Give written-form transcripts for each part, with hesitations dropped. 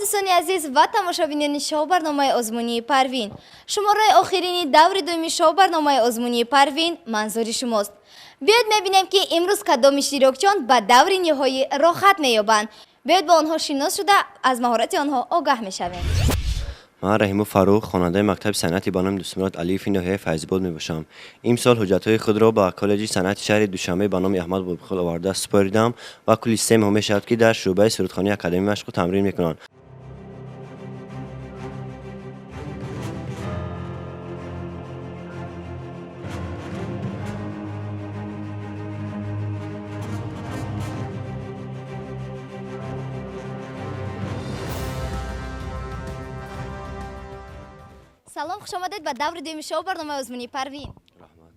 Дӯстони азиз ва тамошобинони шоу барномаи озмунии Парвин. Шумораи охирини даври дуюми шоу барномаи озмунии Парвин манзури шумост. Биёед мебинем, ки имрӯз кадом иштирокчиён ба даври ниҳоӣ роҳхат меёбанд. Биёед бо онҳо шинос шуда, аз маҳорати онҳо огаҳ мешавем. Ман Раҳимов Фаррух, хонандаи мактаби санъати ба номи Дӯстмурод Алиеви ноҳияи Файзобод мебошам. Имсол ҳуҷҷатҳои худро ба коллеҷи санъати шаҳри Душанбе ба номи Аҳмад Бобихол оварда супоридам ва кулли 3 моҳ мешавад, ки дар шӯъбаи сурудхонии академӣ машқу тамрин мекунам. Салом, хуш омадед ба даври дуюми шоу барномаи озмунии Парвин. Раҳмат.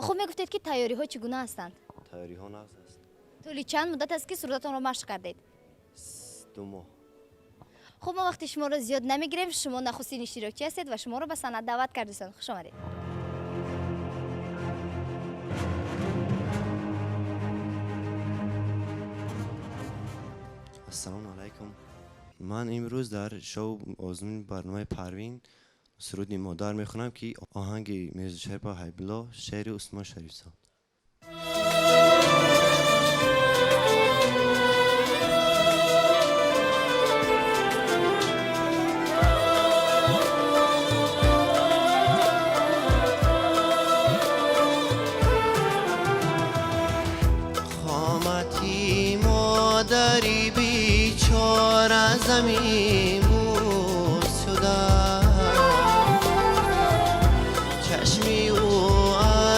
Хуб, мегуфтед, ки тайёриҳо чӣ гуна ҳастанд? Тайёриҳо нағз аст. Тӯли чанд муддат аст, ки сурудатонро машқ кардед? 2 моҳ. Хуб, мо вақти шуморо зиёд намегирем. Шумо нахустин иштирокчӣ ҳастед ва шуморо ба санъат даъват кардистон. Хуш омадед. Ассалому алайкум. Ман имрӯз дар шоу озмуни барномаи Парвин суруди Модар мехонам, ки оҳанги Мирзошарипов Ҳайбулло, шеъри Усмон Шарифзод. Қомати модари бечора замин бӯс шуда, чашми ӯ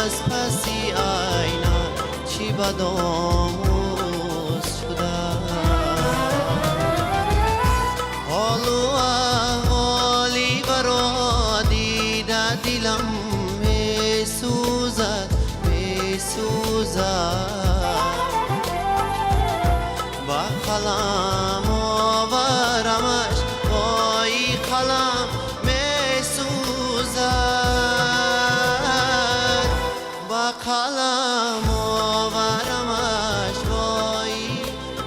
аз паси айна чӣ бадомӯз шуда, ҳолу аҳволи баро дида дилам месӯзад, месӯзад. Ба қалам оварамаш, вой, қалам месӯзад. Ба қалам оварамаш, вой,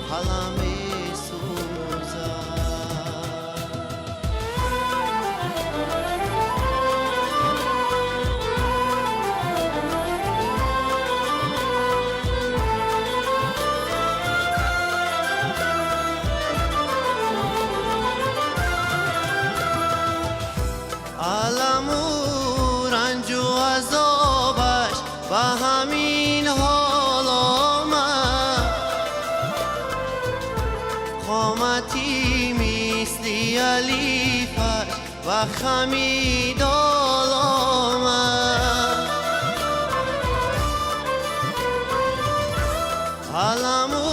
қалам месӯзад. Аламу ранҷу азобаш ба ҳамин ҳол омад, қомати мисли алифаш ва хамидол омад. Аламу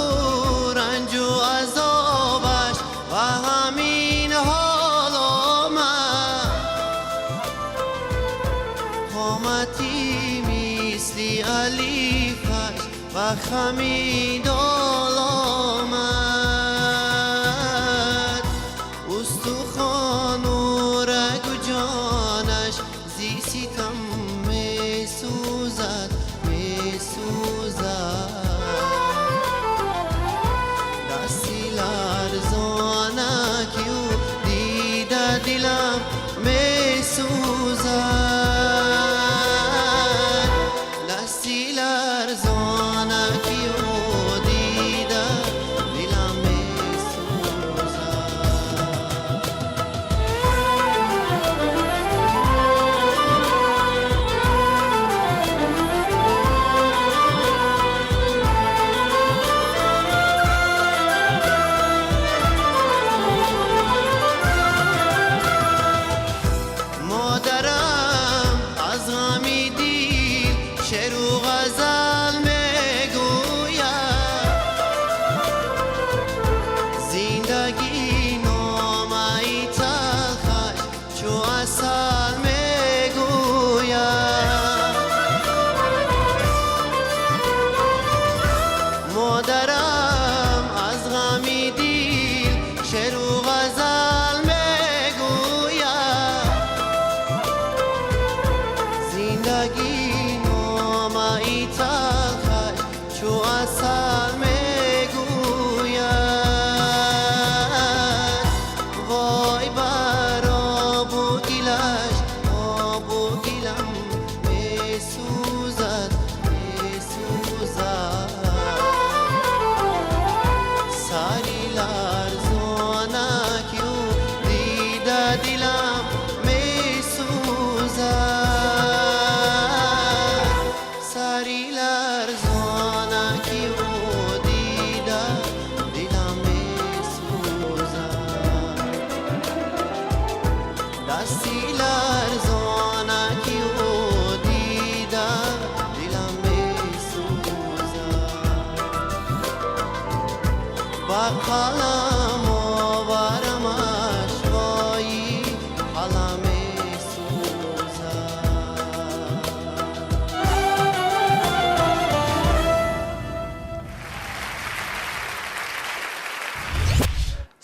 ранҷу азобаш ба ҳамин ҳол омад, қомати мисли алифаш ва хамидол омад. Устухону рагу ҷонаш зи ситам месӯзад, месӯзад. Дасти ларзонаки ӯ дида дилам месӯзад. Дасти ларзонаки ӯ дида дилам месӯзад. Модарам аз ғами дил шеъру ғазал мегӯяд. Зиндагӣ номаи талхаш чу асал мегӯяд. Модарам аз ғами дил шеъру ғазал мегӯяд. Зиндагӣ номаи талхаш чу асал мегӯяд. Ларзона ки ӯ дида дилам месӯзад, дасти ларзона ки ӯ дида дилам месӯзад. Ба қалам оварамаш вои қалам месӯзад.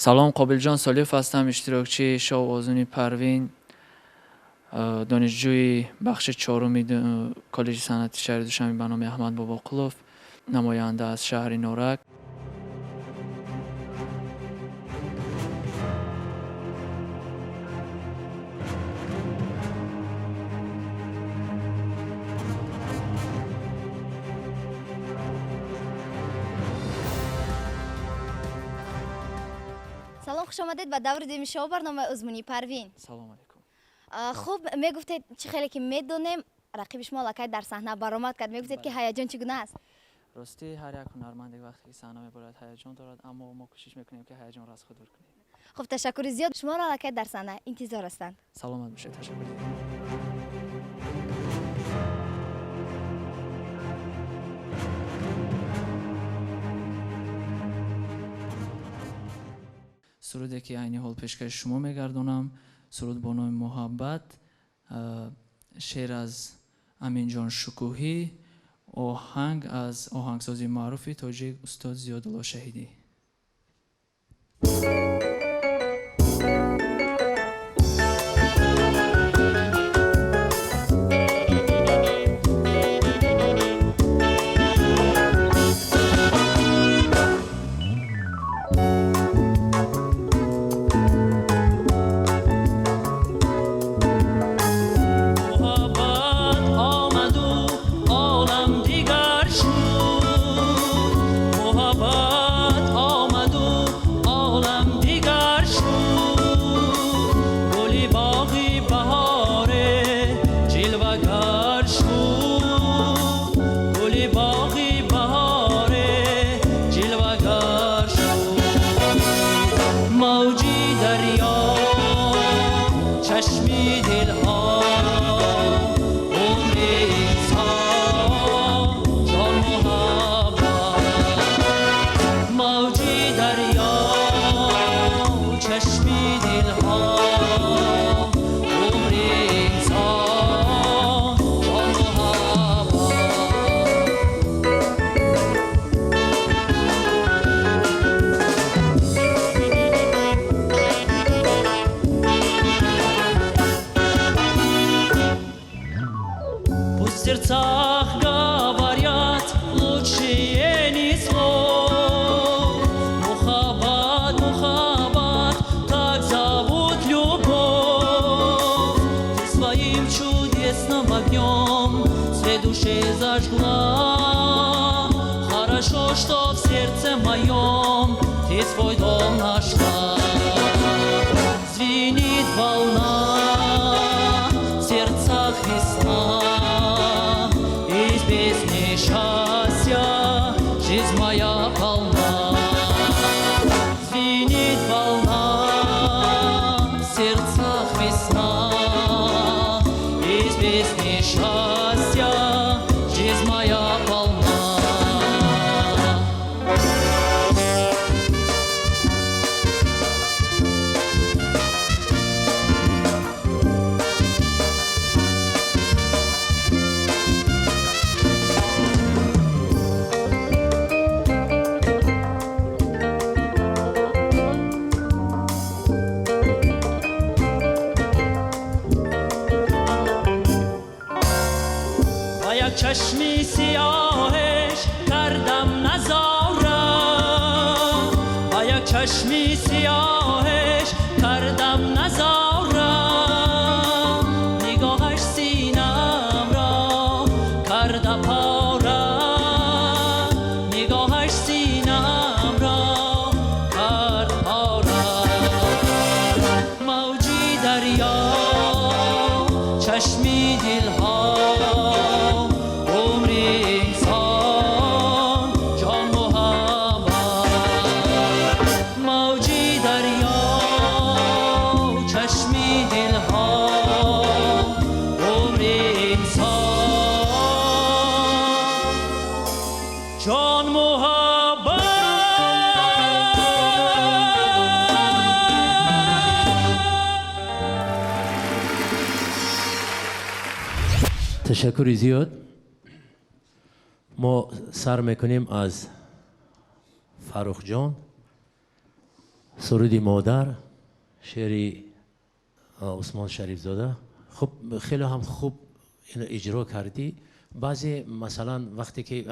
Салом, Қобилҷон Солиев ҳастам, иштирокчии шоу озмуни Парвин, донишҷӯи бахши чоруми коллеҷи санъати шаҳри Душанбе ба номи Аҳмад Бобоқулов, намоянда аз шаҳри Норак. Салом, хуш омадед ба даври дуюми шоу барномаи озмунии Парвин. Салом алейкум. Хуб, мегуфтед, чӣ хеле ки медонем, рақиби шумо аллакай дар саҳна баромад кард. Мегуфтед, ки ҳаяҷон чӣ гуна аст? Ростӣ, ҳар як ҳунарманде вақте ки саҳна мебарад, ҳаяҷон дорад, аммо мо кӯшиш мекунем, ки ҳаяҷонро аз худ дур кунем. Хуб, ташаккури зиёд, шуморо аллакай дар саҳна интизор ҳастанд. Саломат бошед, ташаккур зиёд. Суруде ки айни ҳол пешкаши шумо мегардонам, суруд бо номи Муҳаббат, шеър аз Аминҷон Шукӯҳӣ, оҳанг аз оҳангсози маъруфи тоҷик устод Зиёдулло Шаҳидӣ. Муҳаббат омаду олам дигар шуд, муҳаббат омаду олам дигар шуд, гули боғи баҳоре ҷилвагар шуд, гули боғи баҳоре ҷилвагар шуд. Мавҷи дарё, чашми дилҳо, умри инсон ҷон муҳаббат. Мавҷи дарё, чашми дилҳо, умри инсон ҷон муҳаббат. Пусть в сердцах говорят лучшие не слов. Мухаббат, мухаббат, так зовут любовь. Ты своим чудесным огнем свет души зажгла. Хорошо, что в сердце моем ты свой дом нашла. Звенит волна, в сердцах весна, из песни счастья жизнь моя полна. Звенит волна, в сердцах весна, из песни счастья жизнь моя полна. Ба як чашми сиёҳеш кардам назора, ба як чашми сиёҳеш кардам назора, нигоҳаш синамро карда пора, нигоҳаш синамро кард пора. Мавҷи дарё, чашми дилҳо, умри инсон. Чон муҳаббат. Ташаккури зиёд. Мо сар мекунем аз Фаррухҷон. Суруди модар, шеъри Усмон Шарифзода. Хуб, хеле ҳам хуб инро иҷро кардӣ. Баъзе масалан вақте ки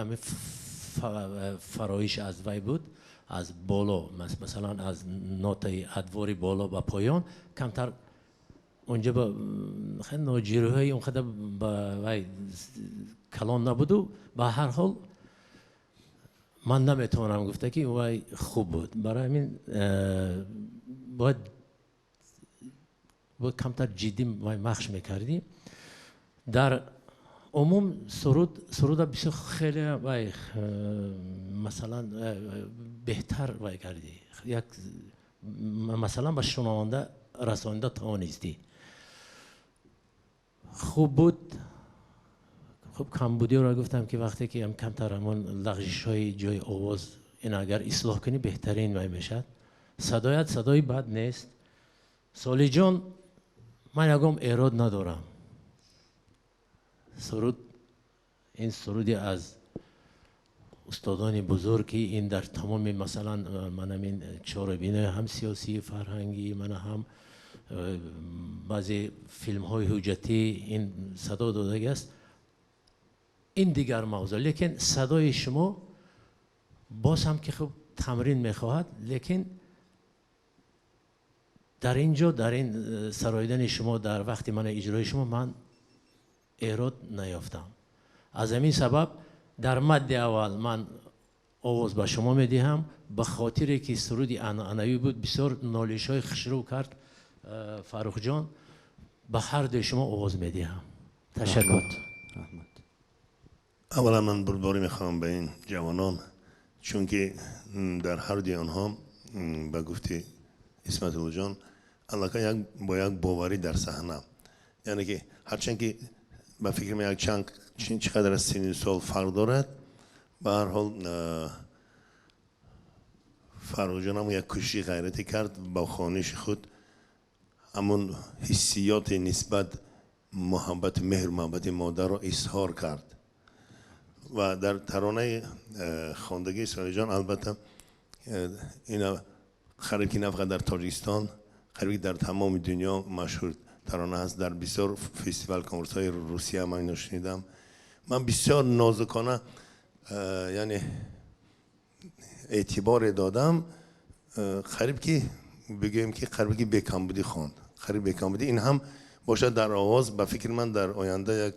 фароиш аз вай буд, аз боло, масалан аз нотаи адвори боло ба поён, камтар унҷа ба хеле ноҷирҳои он қадар ба вай калон набуду, ба ҳар ҳол ман наметавонам гуфта ки вай хуб буд. Барои ҳамин бояд камтар ҷиддӣ вай махш мекардӣ. Дар умум суруда бисёр хеле вай масалан беҳтар вай кардӣ. Як масалан ба шунаванда расонида тавонистӣ. Хуб буд. Хуб, камбудиро гуфтам ки вақте ки ҳам камтар ҳамон лағжишҳои ҷои овоз ин агар ислоҳ кунӣ беҳтарин вай мешавад. Садоят садои бад нест. Солиҷон, ман ягон эрод надорам. Суруд ин суруди аз устодони бузург ки ин дар тамоми масалан ман ҳамин чорабинаи ҳам сиёсӣ, фарҳангӣ, мана ҳам баъзе филмҳои ҳуҷҷатӣ ин садо додагӣ аст. Ин дигар мавзӯъ, лекин садои шумо боз ҳам ки хуб тамрин мехоҳад, лекин дар ин ҷо дар ин сароидани шумо дар вақти ман иҷрои шумо ман эрод наёфтам. Аз ҳамин сабаб дар мадди аввал ман овоз ба шумо медиҳам, ба хотире ки суруди анъанавӣ буд, бисёр нолишҳои хушрӯ кард Фаррухҷон, ба ҳар дуи шумо овоз медиҳам. Ташаккур. Раҳмат. Аввалан ман бурдборӣ мехоҳам ба ин ҷавонон, чунки дар ҳар дуи онҳо ба гуфти Исматуллоҷон аллакай бо як боварӣ дар саҳна, яъне ки ҳарчанд ки ба фикри ман як чанд чӣ қадар аз синну сол фарқ дорад, ба ҳар ҳол Фаррухҷон ҳам як кӯшиши ғайратӣ кард ба хониши худ ҳамон ҳиссиёти нисбат муҳаббат, меҳру муҳаббати модарро изҳор кард. Ва дар таронаи хондагии Солиҷон албатта ина қариб ки на фақат дар Тоҷикистон, қариб ки дар тамоми дунё машҳур тарона ҳаст. Дар бисёр фестивал конкурсҳои Русия ман ино шунидам. Ман бисёр нозукона яъне эътиборе додам, қариб ки бигӯем ки қариб ки бекамбудӣ хонд, қариб бекамбудӣ. Ин ҳам бошад дар овоз, ба фикри ман дар оянда як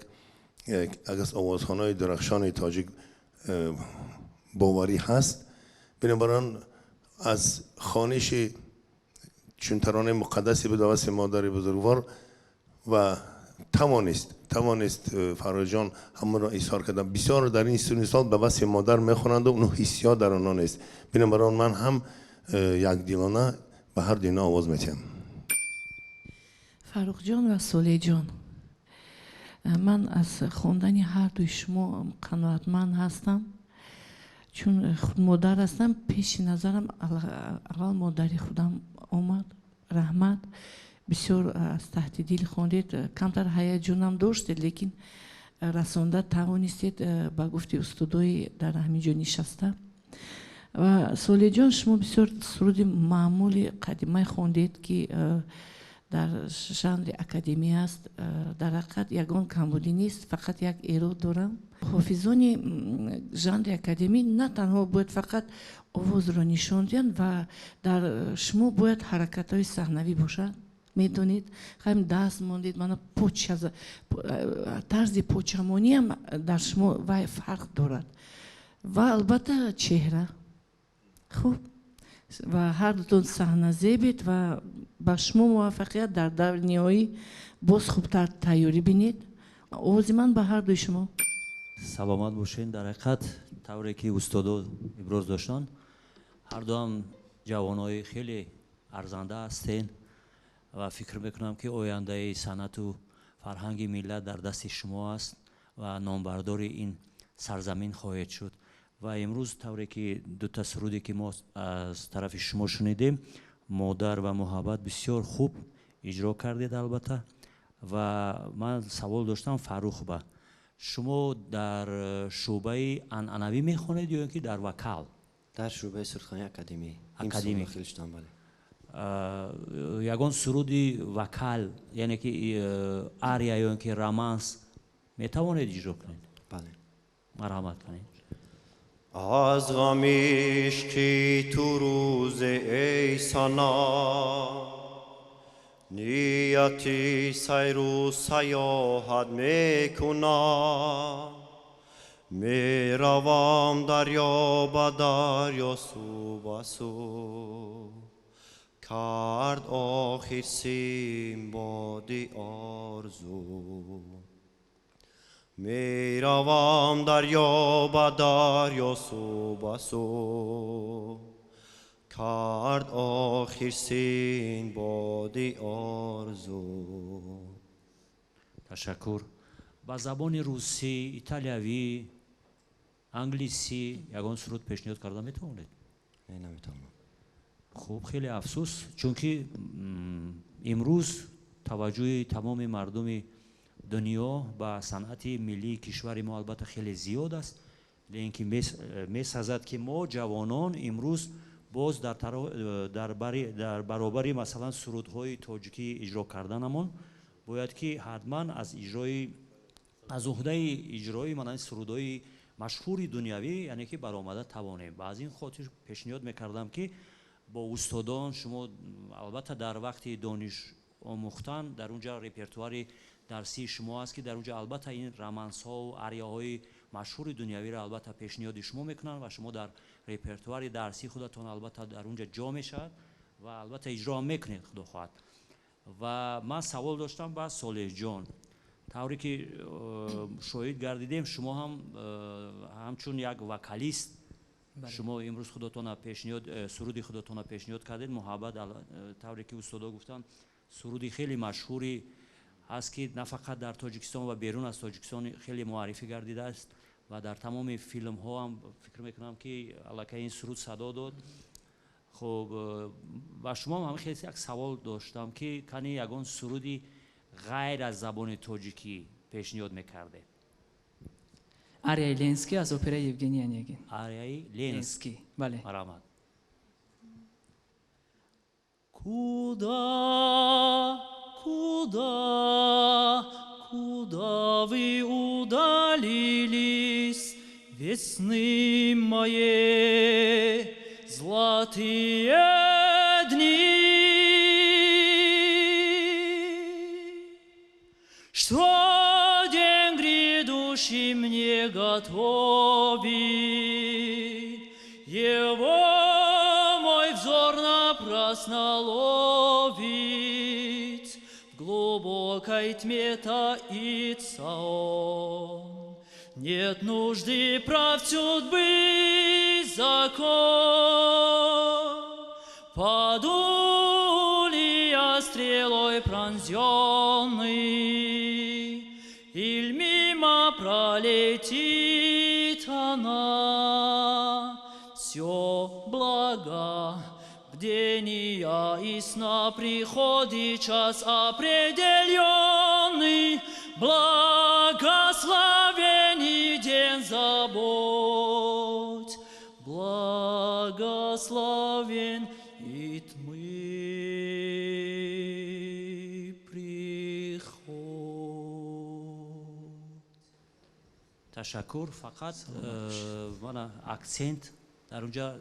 аз овозхонаҳои дурахшони тоҷик боварӣ ҳаст. Бинобар он аз хониши чун таронаи муқаддасе буд ба васфи модари бузургвор ва тавонист Фаррухҷон ҳамонро изҳор кардам. Бисёр дар ин синну сол ба васфи модар мехонанд ва ҳиссиёт дар онҳо нест. Бинобар он ман ҳам якдилона ба ҳар ду инҳо овоз медиҳам. Фаррухҷон ва Солеҳҷон, ман аз хондани ҳар дуи шумо қаноатманд ҳастам, чун худ модар ҳастам. Пеши назарам аввал модари худам омад. Раҳмат, бисёр аз таҳти дил хондед. Камтар ҳаяҷонам доштед, лекин расонда тавонистед ба гуфти устодои дар ҳамин ҷо нишаста. Ва Солеҳҷон, шумо бисёр суруди маъмули қадимаи хондед, ки дар жанри академӣ аст. Дар ҳақиқат ягон камбудӣ нест, фақат як эрод дорам. Ҳофизони жанри академӣ на танҳо бояд фақат овозро нишон диҳанд, ва дар шумо бояд ҳаракатҳои саҳнавӣ бошад. Медонед, хайм даст мондед, мана тарзи почамониам дар шумо вай фарқ дорад. Ва албатта чеҳра хуб, ва ҳар дутон саҳназебед ва ба шумо муваффақият дар даври ниҳоӣ боз хубтар тайёрӣ бинед. Овози ман ба ҳар дуи шумо. Саломат бошед. Дар ҳақиқат тавре ки устодо иброз доштанд, ҳар дуам ҷавонои хеле арзанда ҳастед ва фикр мекунам ки ояндаи санъату фарҳанги миллат дар дасти шумо аст ва номбардори ин сарзамин хоҳед шуд. Ва имрӯз тавре ки дута суруде ки мо аз тарафи шумо шунидем, модар ва муҳаббат, бисёр хуб иҷро кардед албатта. Ва ман савол доштам Фаррухба: шумо дар шӯъбаи анъанавӣ мехонед ё ин ки дар вокал? Дар шӯъбаи сурудхонаи академӣ. Академӣ. Дохил шудам, бале. Ягон суруди вокал, яъне ки ария ё ин ки романс метавонед иҷро кунед? Бале. Марҳамат кунед. Аз ғами ишқи ту рӯзе, эй Санам, нияти сайру саёҳат мекунам. Меравам дарё ба дарё, сӯ ба сӯ, кард охир Синбоди орзу. Меравам дарё ба дарё, сӯ ба сӯ, кард охир Синбоди орзу. Ташаккур. Ба забони русӣ, италиявӣ, англисӣ ягон суруд пешниҳод карда метавонед? Не, наметавонам. Хуб, хеле афсӯс, чунки имрӯз таваҷҷӯҳи тамоми мардуми дунё ба санъати миллии кишвари мо албатта хеле зиёд аст, лекин ки месазад ки мо ҷавонон имрӯз боз дар баробари, масалан, сурудҳои тоҷикӣ иҷро карданамон бояд ки ҳатман аз уҳдаи иҷрои манан сурудҳои машҳури дунявӣ, яъне ки, баромада тавонем. Ба аз ин хотир пешниҳод мекардам, ки бо устодон шумо албатта дар вақти дониш омӯхтан дар унҷа репертуари дарсии шумо аст, ки дар унҷа албатта ин романсҳову арияҳои машҳури дунявиро албатта пешниҳоди шумо мекунанд ва шумо дар репертуари дарсии худатон албатта дар унҷа ҷо мешавад ва албатта иҷро ҳам мекунед, худо хоҳад. Ва ман савол доштам ба Солеҳҷон. Тавре ки шоҳид гардидем, шумо ҳам ҳамчун як вокалист шумо имрӯз худатона пешниҳод, суруди худатона пешниҳод кардед, муҳаббат. Тавре ки устодо гуфтанд, суруди хеле машҳури ҳаст, ки на фақат дар Тоҷикистон ва берун аз Тоҷикистон хеле муаррифӣ гардидааст ва дар тамоми филмҳо ҳам фикр мекунам, ки аллакай ин суруд садо дод. Хуб, ба шумо ҳам хеле як савол доштам, ки кани ягон суруди ғайр аз забони тоҷикӣ пешниҳод мекардед? Арияи Ленский аз операи Евгений Онегин. Арияи Ленский. Бале. Марҳамат. Куда, куда, куда вы удалились, весны моей золотые дни? Что день грядущий мне готовит, его мой взор напрасно ловит, в глубокой тьме таится он. Нет нужды прав судьбы закон, паду ли я стрелой пронзенный, иль мимо пролетит она. Все благо бдения и сна приходит час определенный, благословений день забот, благословен и тьмы приход. Ташаккур. Фақат мана акцент дар унҷа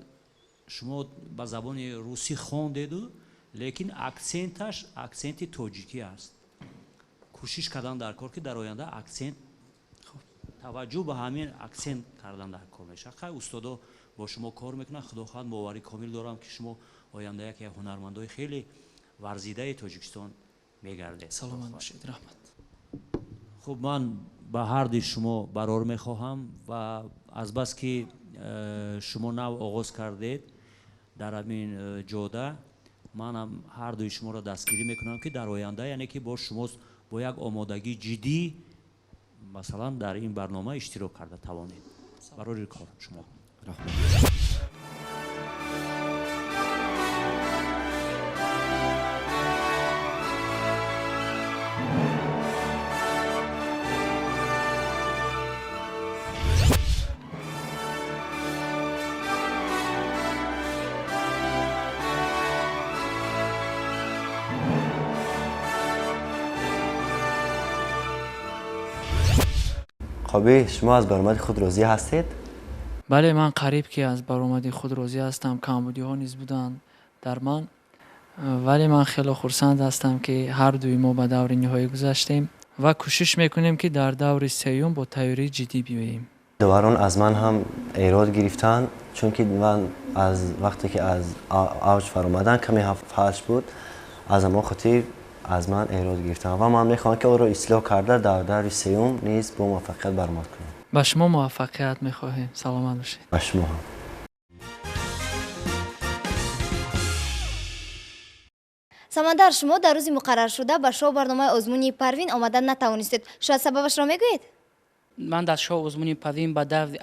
шумо ба забони русӣ хондеду, лекин акценташ акценти тоҷикӣ аст. Кӯшиш кардан дар кор, ки дар оянда акцент, таваҷҷӯҳ ба ҳамин акцент кардан дар кор мешавад. Хай, устодо бо шумо кор мекунанд, худо хоҳад, боварӣ комил дорам, ки шумо оянда яке аз ҳунармандои хеле варзидаи Тоҷикистон мегардед. Саломат бошед, раҳмат. Хуб, ман ба ҳарди шумо барор мехоҳам ва азбаски шумо нав оғоз кардед дар ҳамин ҷода, манам ҳардуи шуморо дастгирӣ мекунам, ки дар оянда, яъне ки бо шумо бо як омодагии ҷиддӣ, масалан, дар ин барнома иштирок карда тавонед. Барори кор шумо. Раҳмат. Қобил, шумо аз баромади худ розӣ ҳастед? Бале, ман қариб ки аз баромади худ розӣ ҳастам. Камбудиҳо низ буданд дар ман, вале ман хеле хурсанд ҳастам, ки ҳар дуи мо ба даври ниҳоӣ гузаштем ва кӯшиш мекунем, ки дар даври сеюм бо тайёрии ҷиддӣ биёем. Доварон аз ман ҳам эрод гирифтанд, чунки ман аз вақте ки аз авҷ фаромадан каме фалҷ буд, аз ҳамон хотир аз ман эрод гирифтанд ва ман мехоҳам, ки онро ислоҳ карда дар даври сеюм низ бо муваффақият баромад кунам. Ба шумо муваффақият мехоҳем, саломат бошед. Ба шумо ҳам. Самандар, шумо дар рӯзи муқарраршуда ба шоу барномаи озмуни Парвин омада натавонистед. Шояд сабабашро мегӯед? Ман дар шоу озмуни Парвин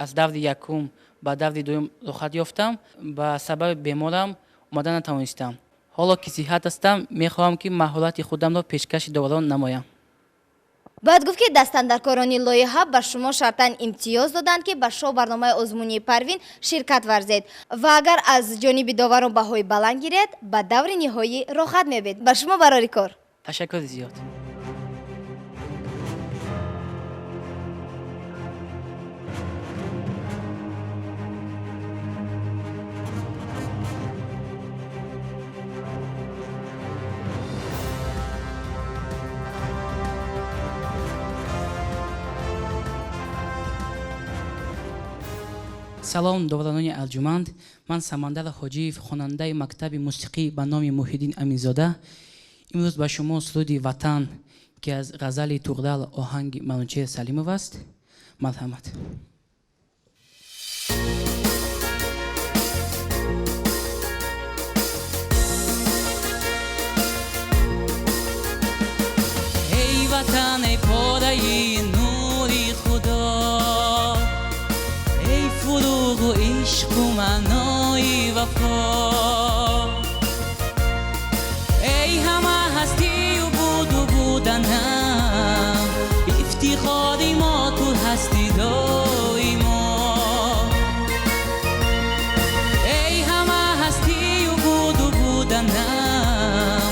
аз даври якум ба даври дуюм рухат ёфтам. Ба сабаби беморам омада натавонистам. Ҳоло ки сиҳат ҳастам, мехоҳам, ки маҳорати худамро пешкаши доварон намоям. Бояд гуфт, ки дастандаркорони лоиҳа ба шумо шартан имтиёз доданд, ки ба шоу барномаи озмунии Парвин ширкат варзед ва агар аз ҷониби доварон баҳои баланд гиред, ба даври ниҳоӣ роҳхат меёбед. Ба шумо барори кор. Ташаккури зиёд. Салом, доваронони арҷуманд. Ман Самандар Ҳоҷиев, хонандаи мактаби мусиқӣ ба номи Муҳиддин Аминзода. Имрӯз ба шумо суруди Ватан, ки аз ғазали Туғрал, оҳанги Манучер Салимов аст, марҳамат. Эй Ватан, эй пораи нури Худо, эй фуруғу ишқу маънои вафо, эй ҳама ҳастию буду буданам, ифтихори мо ту ҳастӣ доимо. Эй ҳама ҳастию буду буданам,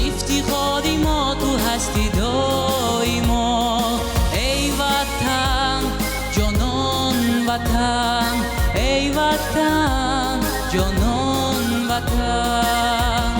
ифтихори мо ту ҳастӣ доимо. Эй Ватан, ҷонон Ватан, эй Ватан, ҷонон Ватан.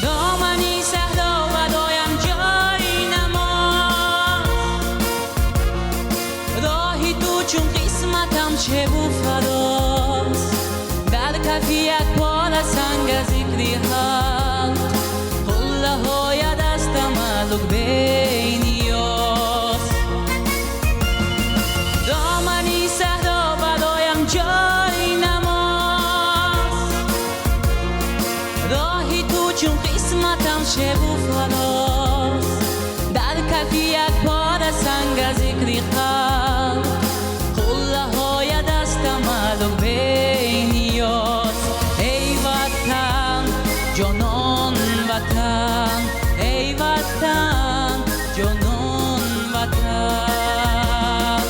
Домани саҳро бароям ҷои намоз, роҳи ту чун қисматам чебу фароз. Дар кафи як пора санга зикри ҳалқ, қуллаҳоят аз тамаллук бениёз. Домани саҳро бароям ҷои намоз, роҳи ту чун қисматам шебу фароз. Дар кафи як пора санга зикри халқ, қуллаҳоят аз тамаллук бениёз. Эй Ватан, ҷонон Ватан, эй Ватан, ҷонон Ватан.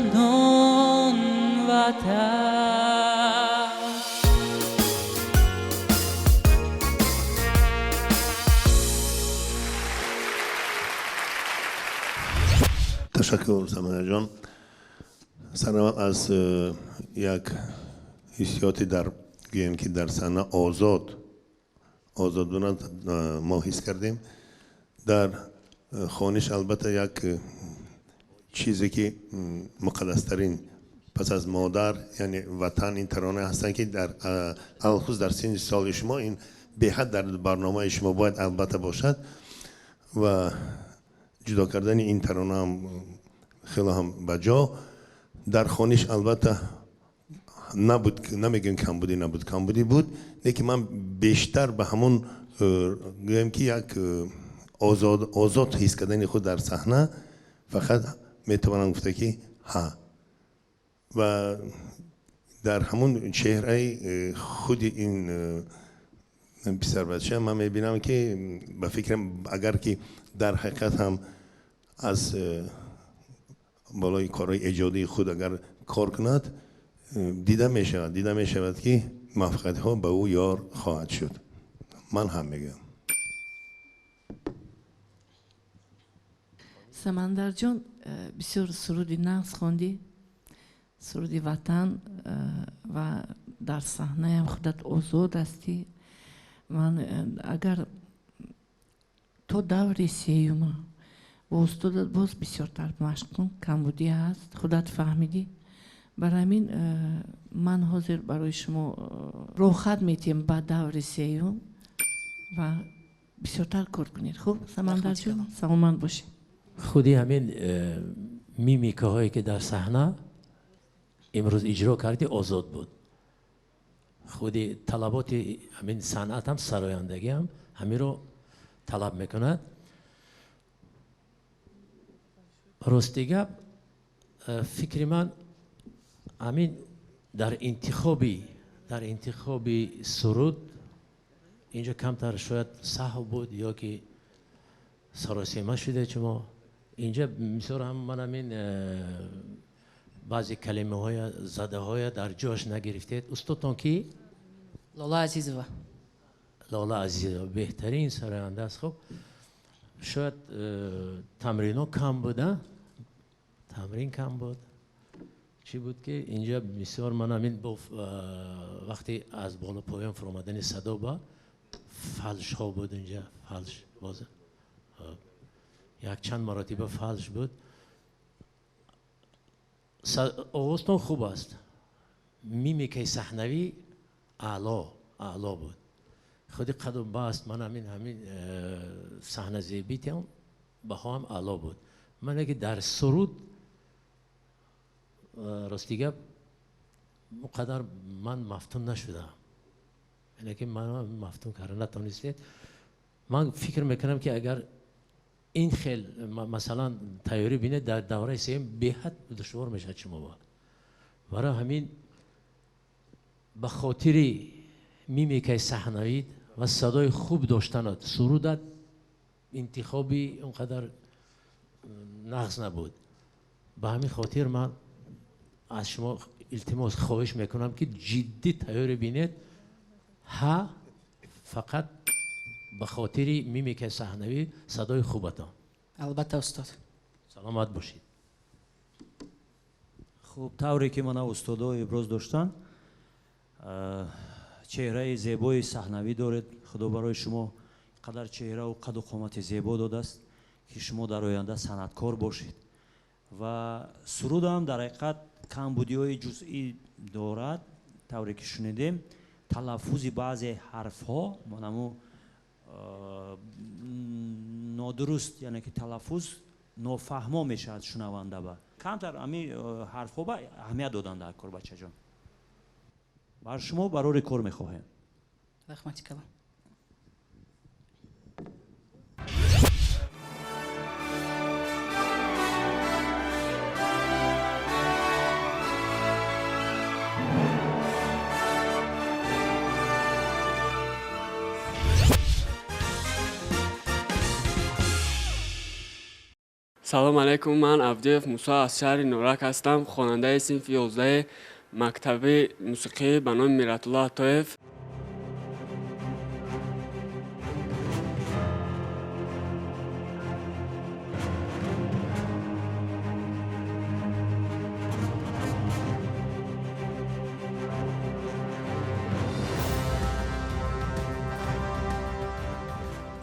Чунон ватан. Ташаккур, Самандарҷон. Сараввал аз як ҳиссиёти дар гӯем ки дар саҳна озод будан мо ҳис кардем. Дар хониш албатта як чизе ки муқаддастарин пас аз модар, яъне ватан, ин тарона ҳастанд ки дар алхусус дар синни соли шумо ин беҳад дар барномаи шумо бояд албатта бошад ва ҷудо кардани ин тарона ҳам хеле ҳам ба ҷо. Дар хониш албатта набуд, намегӯем камбудӣ набуд, камбудӣ буд, лекин ман бештар ба ҳамон гӯем ки як озод ҳис кардани худ дар саҳна фақат метавонам гуфта ки ҳа, ва дар ҳамон чеҳраи худи ин писарбача ман мебинам ки ба фикрам агар ки дар ҳақиқат ҳам аз болои корҳои эҷодии худ агар кор кунад, дида мешавад ки муваффақиятҳо ба ӯ ёр хоҳад шуд. Ман ҳам мегӯям. Самандарҷон, бисёр суруди нағз хондӣ, суруди ватан, ва дар саҳнаям худат озод ҳастӣ. Ман агар то даври сеюма бо устодат боз бисёртар машқ кун, камбудӣ ҳаст, худат фаҳмидӣ. Барои ҳамин ман ҳозир барои шумо роҳхат метиҳам ба даври сеюм ва бисёртар кор кунед. Хуб, Самандарҷон, саломат бошед. Худи ҳамин мимикаҳое ки дар саҳна имрӯз иҷро кардӣ озод буд. Худи талаботи ҳамин санъат ҳам, сарояндагӣ ҳам ҳаминро талаб мекунад. Рости гап, фикри ман ҳамин дар интихоби суруд инҷо камтар шояд саҳв буд ё ки саросема шуда шумо. Инҷа мисол ҳам ман ҳамин баъзе калимаҳоя, задаҳоя дар ҷош нагирифтед. Устодтон ки? Лола Азизова. Лола Азизова беҳтарин сароянда аст. Хуб, шояд тамрино кам буд, а? Тамрин кам буд. Чӣ буд ки инҷа бисёр ман ҳамин бо вақте аз боло поён фуромадани садо ба фалшҳо буд, инҷа фалш боз якчанд маротиба фалш буд. Оғозтон хуб аст, мимикаи саҳнавӣ аъло буд. Худи қаду баст ман ҳамин саҳназебитам баҳоам аъло буд. Ман ки дар суруд рости гап он қадар ман мафтун нашудам, яъне ки ман мафтун карда натонистед. Ман фикр мекунам ки агар ин хел масалан тайёрӣ бинед дар давраи сеюм беҳад душвор мешавад шумо ба. Барои ҳамин ба хотири мимикаи саҳнавид ва садои хуб доштанат сурудат интихоби он қадар нағз набуд. Ба ҳамин хотир ман аз шумо илтимос хоҳиш мекунам ки ҷиддӣ тайёрӣ бинед, ҳа фақат ба хотири мимикаи саҳнавӣ садои хубатон. Албатта устод. Саломат бошед. Хуб, тавре ки мана устодо иброз доштанд, чеҳраи зебои саҳнавӣ доред. Худо барои шумо қадар чеҳраву қаду қомати зебо додааст ки шумо дар оянда санъаткор бошед. Ва сурудам дар ҳақиқат камбудиҳои ҷузъӣ дорад, тавре ки шунидем, талаффузи баъзе ҳарфҳо манаму нодуруст, яъне ки талаффуз нофаҳмо мешавад шунаванда ба. Камтар ҳамин ҳарфҳо ба аҳамият додан дар кор, бачаҷон. Бар шумо барори кор мехоҳем. Раҳмати калон. Салом алейкум, ман Абдиев Мусо аз шаҳри Норак ҳастам, хонандаи синфи 11 мактаби мусиқӣ ба номи Миратулло Атоев.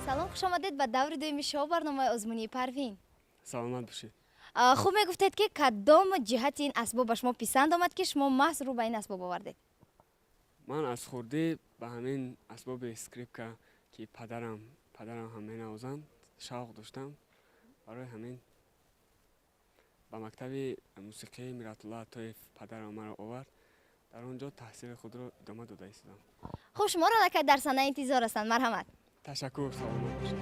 Салом, хуш омадед ба даври дуюми шоу барномаи озмунии Парвин. Саломат бошед. Хуб, мегуфтед, ки кадом ҷиҳати ин асбоб ба шумо писанд омад, ки шумо маҳз рӯ ба ин асбоб овардед? Ман аз хурдӣ ба ҳамин асбоби скрипка, ки падарам ҳам менавозанд, шавқ доштам. Барои ҳамин ба мактаби мусиқии Миратулло Атоев падарам маро овард, дар он ҷо таҳсили худро идома дода истодам. Хуб, шуморо аллакай дар саҳна интизор ҳастанд, марҳамат. Ташаккур, саломат бошед.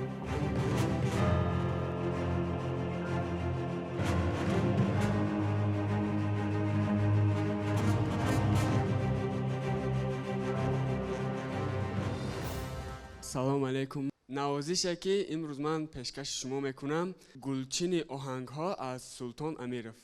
Салом алейкум. Навозише, ки имрӯз ман пешкаши шумо мекунам, Гулчини оҳангҳо аз Султон Амиров.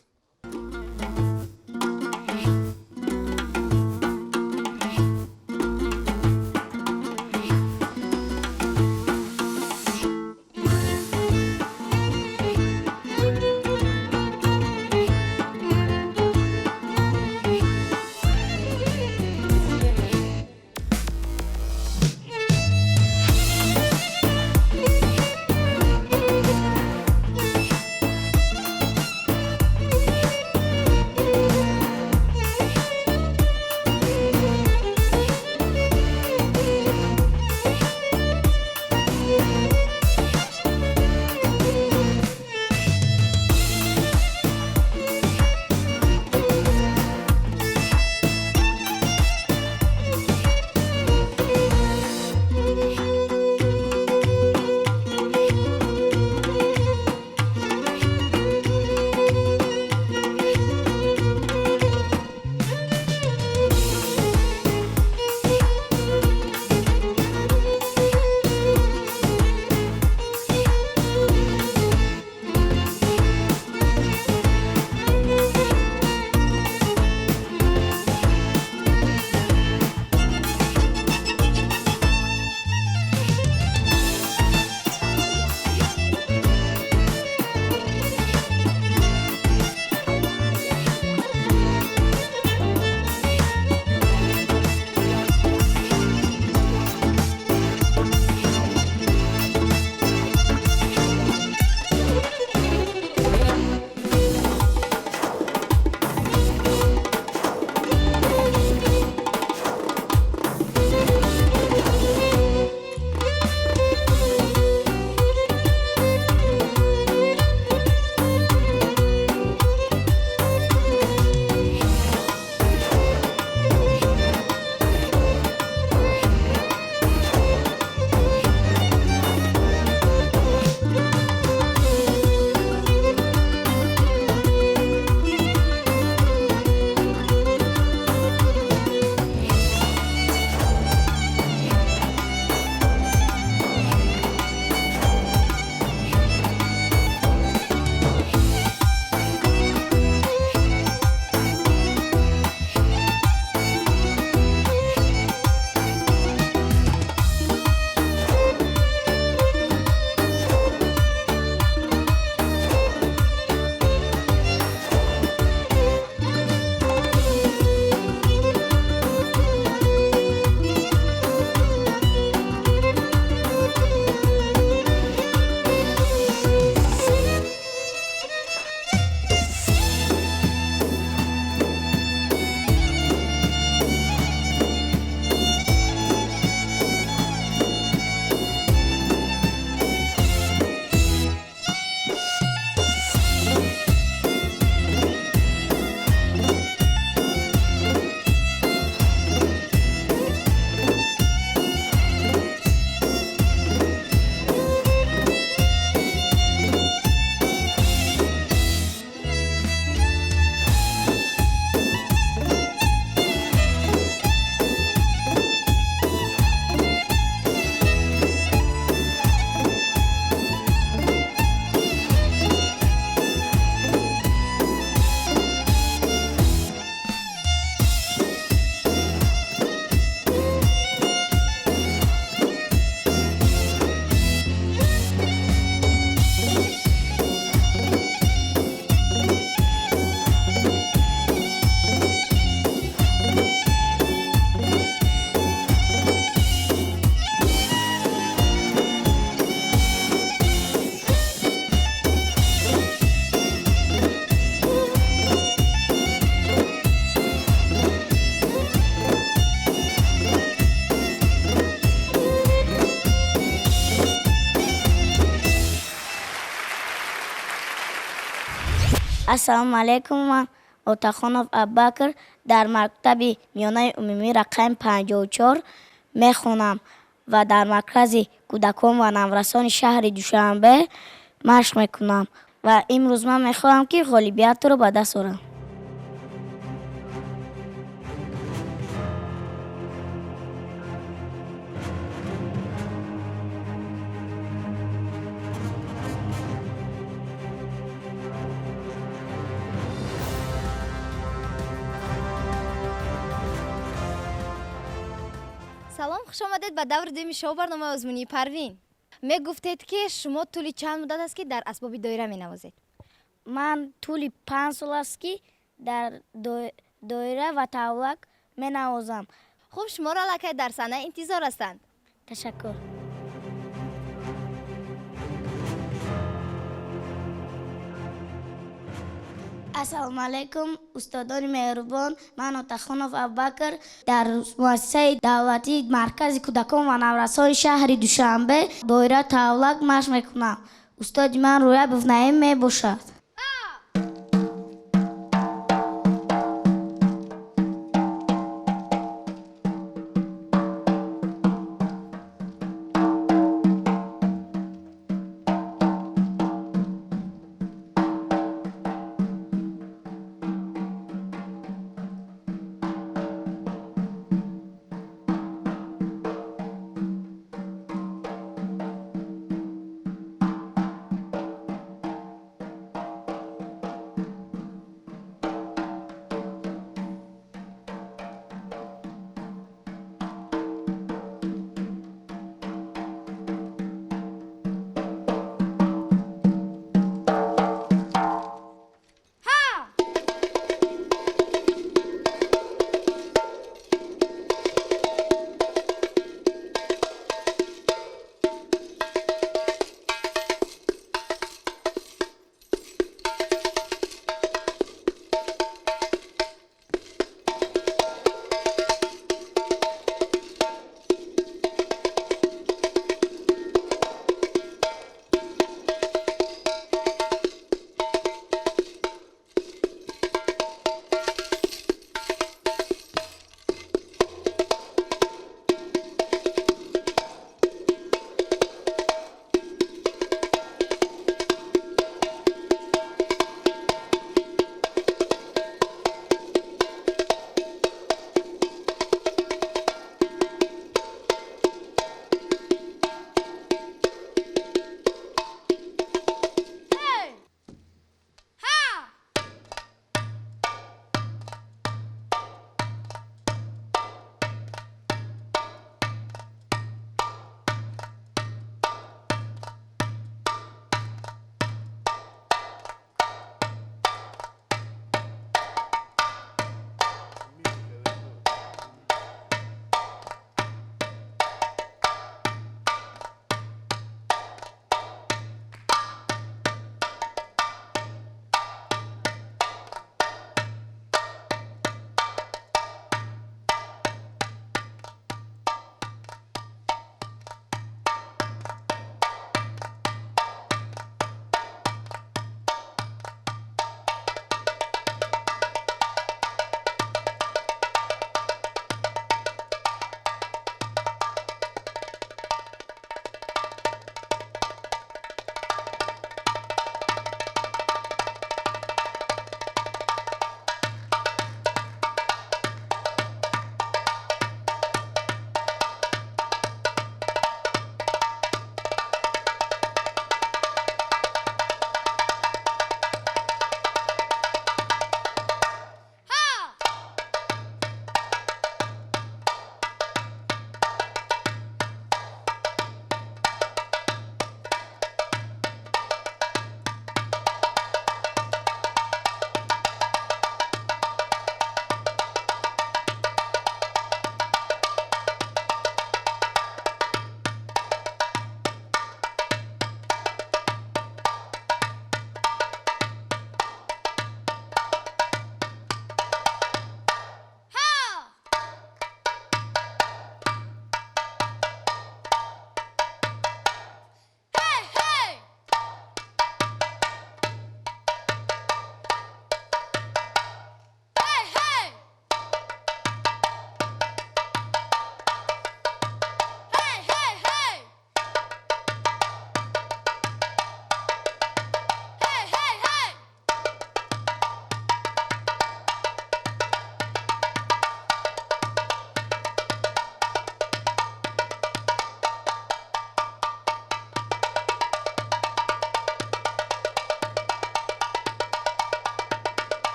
Ассалому алайкум, ман Отахонов Абубакр дар мактаби миёнаи умумӣ рақами 54 мехонам ва дар маркази кӯдакон ва наврасони шаҳри Душанбе машқ мекунам ва имрӯз ман мехоҳам, ки ғолибиятро ба даст орам. Салом, хуш омадед ба даври дуюми шоу барномаи озмунии Парвин. Мегуфтед, ки шумо тӯли чанд муддат аст, ки дар асбоби доира менавозед? Ман тӯли 5 сол аст, ки дар доира ва тавлак менавозам. Хуб, шуморо аллакай дар саҳна интизор ҳастанд. Ташаккур. Ассалому алайкум, устодони меҳрубон. Ман Отахонов Абубакр дар муассисаи давлатии маркази кӯдакон ва наврасони шаҳри Душанбе доира тавлак машқ мекунам. Устоди ман Рӯябов Наим мебошад.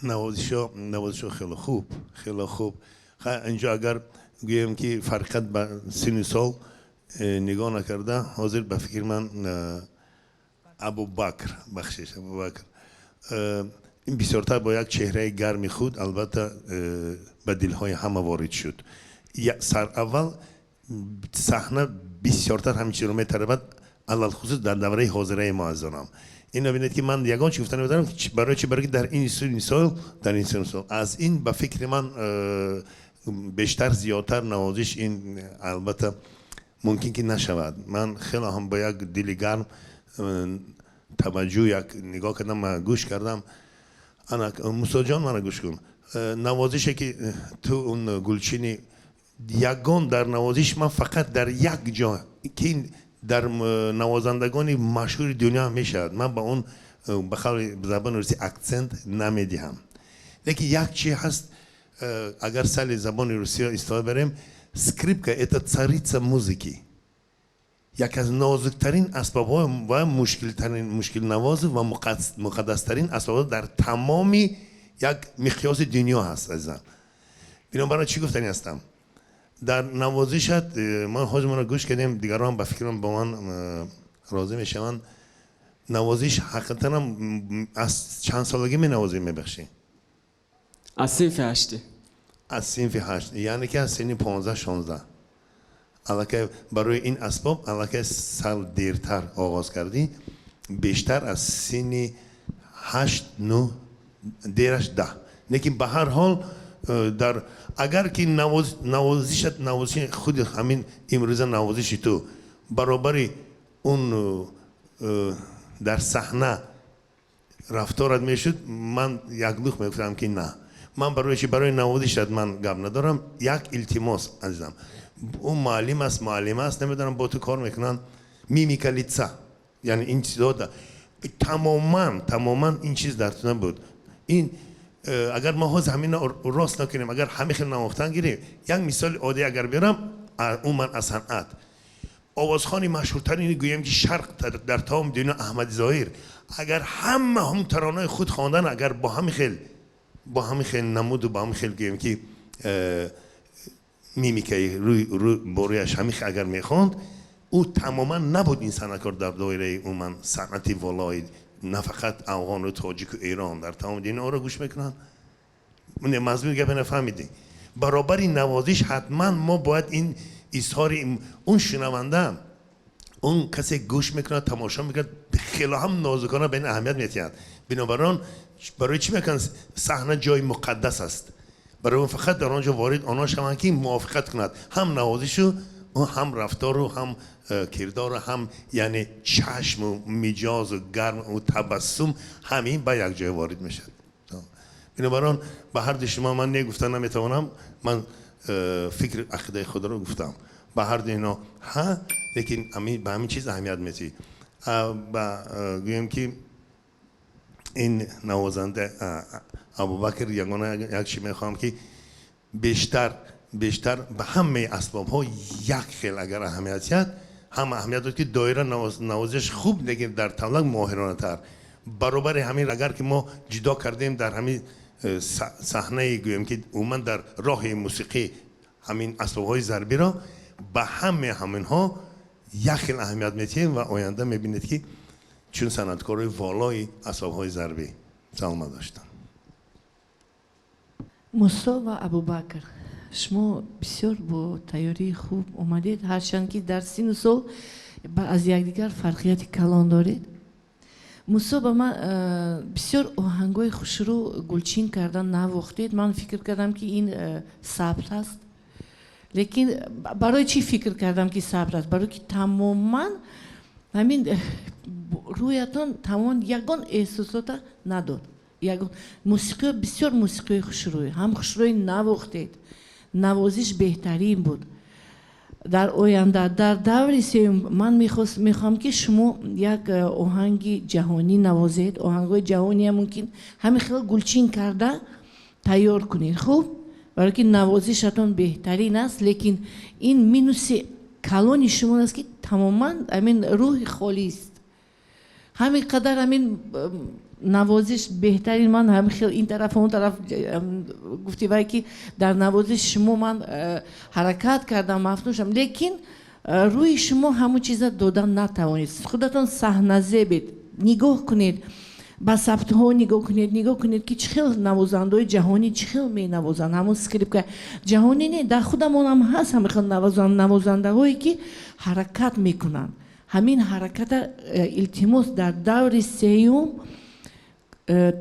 Навозишо хеле хуб, хеле хуб. Инҷо агар гӯем ки фарқият ба синни сол нигоҳ накарда, ҳозир ба фикри ман Абубакр, бахшиш, Абубакр ин бисёртар бо як чеҳраи гарми худ албатта ба дилҳои ҳама ворид шуд. Сараввал саҳна бисёртар ҳамин чизро металабад, алалхусус дар давраи ҳозираи мо, азизонам. Инро бинед, ки ман ягон чи гуфта наметавонам. Барои чи? Барои ки дар ин синни сол, дар ин синни сол аз ин ба фикри ман бештар, зиёдтар навозиш ин албатта мумкин ки нашавад. Ман хеле ҳам бо як дили гарм таваҷҷӯҳ як нигоҳ кардам, гӯш кардам. Ана, Мусоҷон, мана гӯш кун. Навозише ки ту он гулчини ягон дар навозиш ман фақат дар як ҷо ки дар навозандагони машҳури дунё мешавад, ман ба он ба қавли забони русӣ акцент намедиҳам, лекин як чи ҳаст, агар сали забони русиро истифода барем, скрипка — это царица музыки, як аз нозуктарин асбобҳо ва мушкилтарин, мушкилнавозу ва муқаддастарин асбобҳо дар тамоми як миқёси дунё ҳаст, азизам. Бинобар ин чӣ гуфтани ҳастам? Дар навозишат ман ҳозир маро гӯш кардем, дигарон ба фикрам бо ман розӣ мешаванд. Навозиш ҳақиқатан аз чанд солагӣ менавозӣ, мебахшӣ? Аз синфи ҳаштӣ. Аз синфи ҳашт, яъне ки аз синни 15-16 аллакай барои ин асбоб аллакай сал дертар оғоз кардӣ, бештар аз синни ҳашт, нӯҳ, дераш 10. Лекин ба ҳар ҳол дар агар ки навозишат, навозиши худи ҳамин имрӯза, навозиши ту баробари он дар саҳна рафторат мешуд, ман яклух мегуфтам ки на. Ман барои чи? Барои навозишат ман гап надорам. Як илтимос, азизам: ӯ муаллим аст, муаллима аст, намедонам, бо ту кор мекунанд, мимика лица, яъне ин чизо тамоман, тамоман ин чиз дар ту набуд. Ин агар мо ҳозир ҳамина рост накунем, агар ҳамин хел навохтан гирем, як мисоли оддӣ агар биёрам, умуман аз санъат, овозхони машҳуртарини гӯем ки шарқ дар тамоми дунё, Аҳмади Зоҳир, агар ҳама ҳам таронаи худ хондан, агар бо ҳамин хел, бо ҳамин хел намуду бо ҳамин хел гӯем ки мимикаи бо рӯяш ҳамин агар мехонд, ӯ тамоман набуд ин санъаткор дар доираи умуман санъати волои на фақат афғону тоҷику эрон, дар тамоми дунё ӯро гӯш мекунанд. Мазмуни гапа нафаҳмидӣ? Баробари навозиш ҳатман мо бояд ин изҳори он шунаванда, он касе гӯш мекунад, тамошо мекунад, хело ҳам нозукона ба ин аҳамият метиҳад. Бинобар он барои чӣ мекунанд? Саҳна ҷои муқаддас аст. Барои он фақат дар он ҷо ворид онҳо шаванд ки мувофиқат кунад ҳам навозишу, ҳам рафтору, ҳам кирдору, ҳам яъне чашму миҷозу гарму табассум, ҳамин ба як ҷой ворид мешавад. Бинобар он ба ҳарду шумо ман не гуфта наметавонам. Ман фикри ақидаи худро гуфтам. Ба ҳарду ино ҳа, лекин ба ҳамин чиз аҳамият метиҳӣ. Ба гӯем ки ин навозанда Абубакр, ягона як чи мехоҳам ки бештар, бештар ба ҳамаи асбобҳо як хел агар аҳамият диҳад, ҳама аҳамият дод ки доира навозиш хуб, лекин дар тавлак моҳиронатар. Баробари ҳамин агар ки мо ҷудо кардем дар ҳамин саҳнаи гӯем ки умуман дар роҳи мусиқӣ ҳамин асбобҳои зарбиро ба ҳамаи ҳаминҳо як хел аҳамият метиҳем ва оянда мебинед ки чун санъаткорои волои асбобҳои зарбӣ. Саломат доштам. Мусо ва Абубакр, шумо бисёр бо тайёрии хуб омадед, ҳарчанд ки дар синну сол аз якдигар фарқияти калон доред. Мусо, ба ман бисёр оҳангҳои хушрӯ гулчин кардан навохтед. Ман фикр кардам ки ин сабт аст, лекин барои чӣ фикр кардам ки сабт аст? Барои ки тамоман ҳамин рӯятон тамоман ягон эҳсосота надод. Ягон мусиқиҳо, бисёр мусиқиҳои хушрӯй ҳам хушрӯй навохтед. Навозиш беҳтарин буд. Дар оянда, дар даври сеюм, ман мехоҳам ки шумо як оҳанги ҷаҳонӣ навозед. Оҳангҳои ҷаҳониам мумкин ҳамин хел гулчин карда тайёр кунед. Хуб, барои ки навозишатон беҳтарин аст, лекин ин минуси калони шумо аст ки тамоман ҳамин рӯҳи холист, ҳамин қадар ҳамин. Навозиш беҳтарин. Ман ҳам хел ин тараф он тараф гуфти вай ки дар навозиши шумо ман ҳаракат кардам, мафтун шудам, лекин рӯи шумо ҳамон чиза додан натавонист. Худатон саҳназебед, нигоҳ кунед, ба сабтҳо нигоҳ кунед, нигоҳ кунед ки чӣ хел навозандаҳои ҷаҳонӣ чӣ хел менавозанд. Ҳамон скрипка ҷаҳонӣ не, дар худамонам ҳаст ҳамин хел навозандаҳое ки ҳаракат мекунанд. Ҳамин ҳараката илтимос дар даври сеюм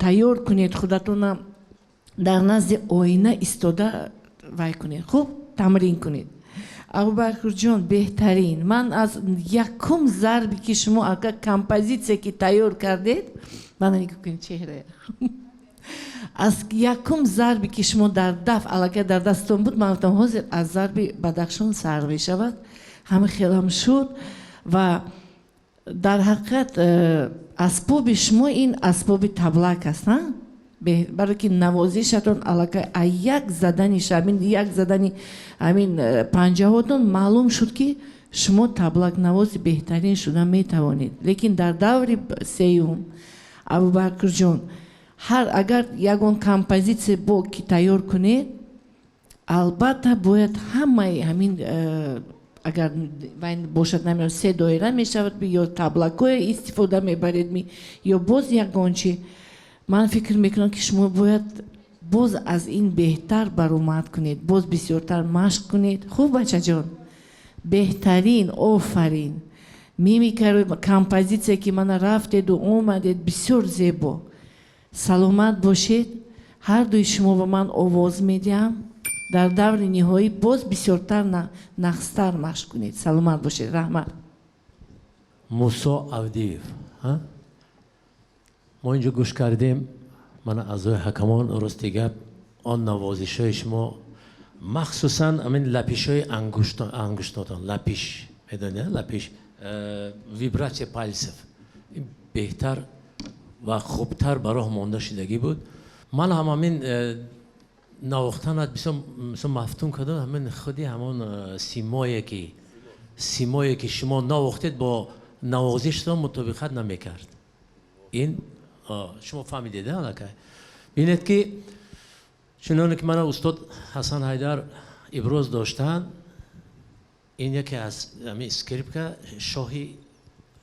тайёр кунед, худатона дар назди оина истода вай кунед, хуб тамрин кунед. Абубакрҷон, беҳтарин. Ман аз якум зарбе ки шумо ака композитсия ки тайёр кардед, мана нигоҳ кунед чеҳрая, аз якум зарбе ки шумо дар даф аллакай дар дастон буд, ман гуфтам ҳозир аз зарби Бадахшон сар мешавад. Ҳамин хелам шуд. Ва дар ҳақиқат асбоби шумо ин асбоби таблак аст, барое ки навозишатон аллакай аз як задани ҳамин як задани ҳамин панҷаҳотон маълум шуд ки шумо таблакнавози беҳтарин шуда метавонед. Лекин дар даври сеюм, Абубакрҷон, ҳар агар ягон композитсия бо ки тайёр кунед, албатта бояд ҳамаи ҳамин агар вай бошад, намедонам, се доира мешавад ё таблакҳое истифода мебаред ми ё боз ягон чи, ман фикр мекунам ки шумо бояд боз аз ин беҳтар баромад кунед, боз бисёртар машқ кунед. Хуб, бачаҷон, беҳтарин, офарин. Мимикаро, композитсия ки мана рафтеду омадед, бисёр зебо. Саломат бошед. Ҳар дуи шумо ба ман овоз медиҳам. Дар даври ниҳоӣ боз бисёртар нағзтар машқ кунед. Саломат бошед. Раҳмат. Мусо Авдиев, мо инҷо гӯш кардем, мана аъзои ҳакамон, рости гап, он навозишҳои шумо, махсусан ҳамин лапишҳои ангуштотон, лапиш медонед, лапиш, вибратсия пальцев беҳтар ва хубтар ба роҳ монда шудагӣ буд. Ман ҳам ҳамин навохтанат бисёр мафтун кардам. Ҳамин худи ҳамон симое ки шумо навохтед бо навозиштон мутобиқат намекард. Ин шумо фаҳмидед аллакай. Бинед ки чуноне ки мана устод Ҳасан Ҳайдар иброз доштанд, ин яке аз ҳамин скрипка шоҳи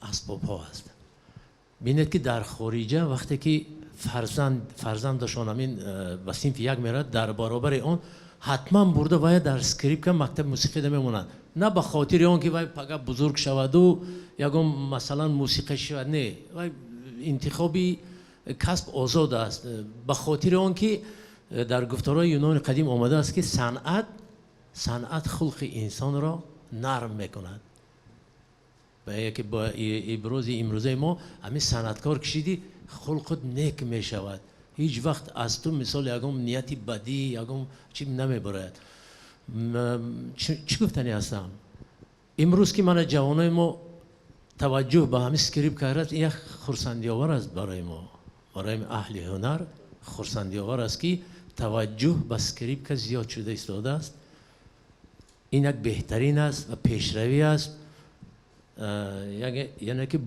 асбобҳо аст. Бинед ки дар хориҷа вақте ки фарзандашон ҳамин ба синфи як меравад, дар баробари он ҳатман бурда вая дар скрипка мактаби мусиқида мемонанд. На ба хотири он ки вай пага бузург шаваду ягон масалан мусиқа шавад, не, вай интихоби касб озод аст. Ба хотири он ки дар гуфторҳои юнони қадим омадааст ки санъат хулқи инсонро нарм мекунад. Ба яке бо ибрози имрӯзаи мо ҳамин санъаткор кишиди хулқут нек мешавад. Ҳеҷ вақт аз ту мисол ягон нияти бадӣ, ягон чи намебарояд. Чӣ гуфтанӣ ҳастам? Имрӯз ки мана ҷавонои мо таваҷҷӯҳ ба ҳамин скрипка рафт, ин як хурсандиовар аст барои мо, барои аҳли ҳунар хурсандиовар аст ки таваҷҷӯҳ ба скрипка зиёд шуда истодааст. Ин як беҳтарин аст ва пешравӣ аст, яъне ки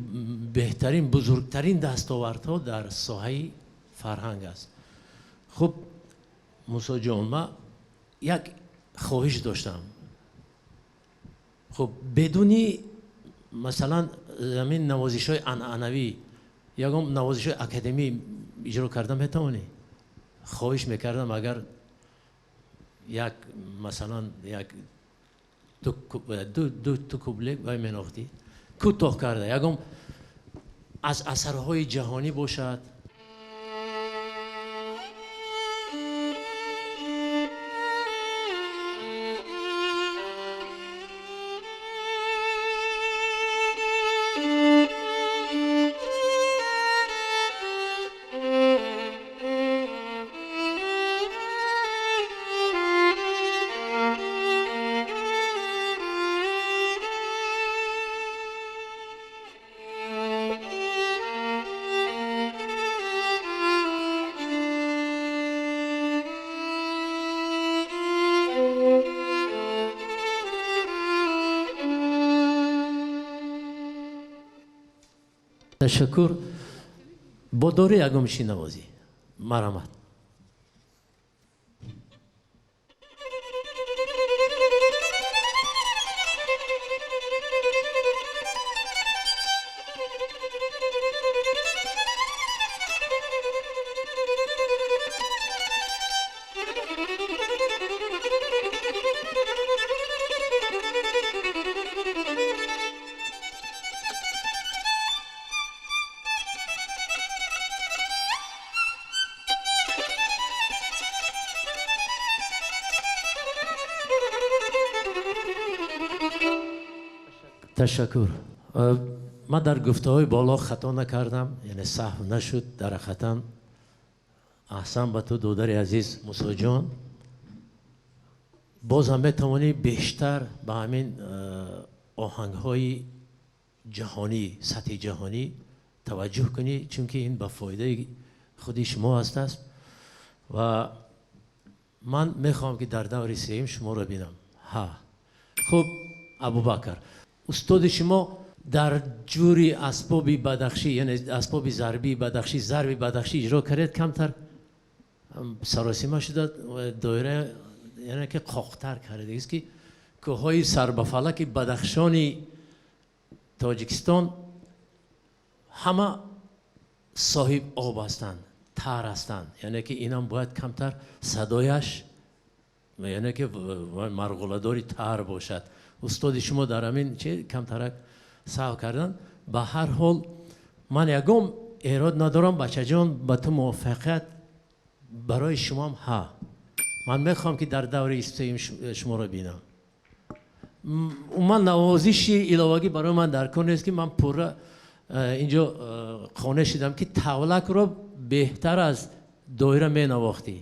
беҳтарин, бузургтарин дастовардҳо дар соҳаи фарҳанг аст. Хуб, Мусоҷон, ман як хоҳиш доштам. Хуб, бедуни масалан ҳамин навозишҳои анъанавӣ, ягон навозишҳои академӣ иҷро карда метавонӣ? Хоҳиш мекардам агар як масалан як ду куплет вай менохтӣ, кӯтоҳ карда, ягон аз асарҳои ҷаҳонӣ бошад. Ташаккур. Бо дори ягон чӣ навозӣ. Марҳамат. Ташаккур. Ман дар гуфтаҳои боло хато накардам, яъне саҳв нашуд. Дар ҳақиқатан аҳсан ба ту, додари азиз Мусоҷон. Боз ҳам метавонӣ бештар ба ҳамин оҳангҳои ҷаҳонӣ, сатҳи ҷаҳонӣ таваҷҷӯҳ кунӣ, чунки ин ба фоидаи худи шумо ҳаст ва ман мехоҳам ки дар даври сеюм шуморо бинам. Ҳа, хуб, Абубакр, устоди шумо дар ҷури асбоби бадахшӣ, яъне асбоби зарбии бадахшӣ, зарби бадахшӣ иҷро кардед, камтар саросима шуда, доира яъне ки қоқтар кардагист, ки кӯҳҳои сарбафалаки Бадахшони Тоҷикистон ҳама соҳиб об ҳастанд, тар ҳастанд, яъне ки инам бояд камтар садояш яъне ки марғуладори тар бошад. Устоди шумо дар ҳамин чи камтарак саҳв кардан. Ба ҳар ҳол ман ягон эрод надорам, бачаҷон, ба ту муваффақият, барои шумоам. Ҳа, ман мехоҳам ки дар даври сеюм шуморо бинам. Ман навозиши иловагӣ барои ман дар кор нест, ки ман пурра инҷо қонеъ шидам, ки тавлакро беҳтар аз доира менавохтӣ,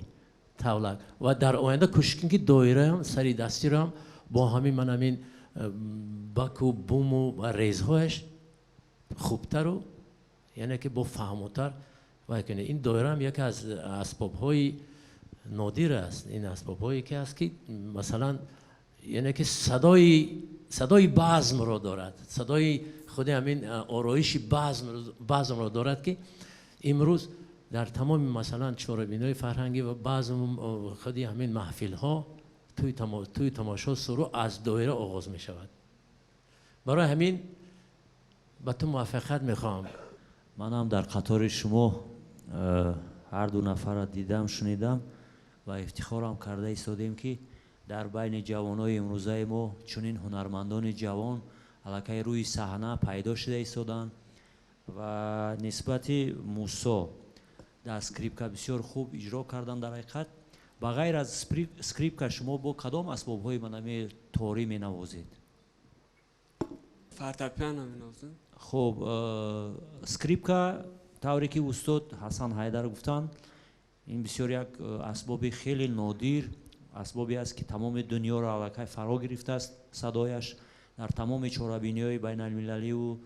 тавлак. Ва дар оянда кӯшиш кун, ки доираам сари дастироам бо ҳамин ман ҳамин баку буму ва резҳояш хубтару яъне ки бо фаҳмутар вай кунед. Ин доираам яке аз асбобҳои нодир аст, ин асбобҳое ки аст, ки масалан яъне ки садои базмро дорад, садои худи ҳамин ороиши базмро дорад, ки имрӯз дар тамоми масалан чорабиниҳои фарҳангӣ ва базм худи ҳамин маҳфилҳо тӯи тамошо сурӯ аз доира оғоз мешавад. Барои ҳамин ба ту муваффақият мехоҳам. Манам дар қатори шумо ҳар ду нафарро дидам, шунидам ва ифтихорам карда истодем, ки дар байни ҷавонои имрӯзаи мо чунин ҳунармандони ҷавон аллакай рӯи саҳна пайдо шуда истоданд. Ва нисбати Мусо дар скрипка бисёр хуб иҷро кардан. Дар ҳақиқат, ба ғайр аз скрипка шумо бо кадом асбобҳои манами торӣ менавозед? Фортепиано менавозам. Хуб, скрипка, тавре ки устод Ҳасан Ҳайдар гуфтанд, ин бисёр як асбоби хеле нодир асбобе аст, ки тамоми дунёро аллакай фаро гирифтааст. Садояш дар тамоми чорабиниҳои байналмилаливу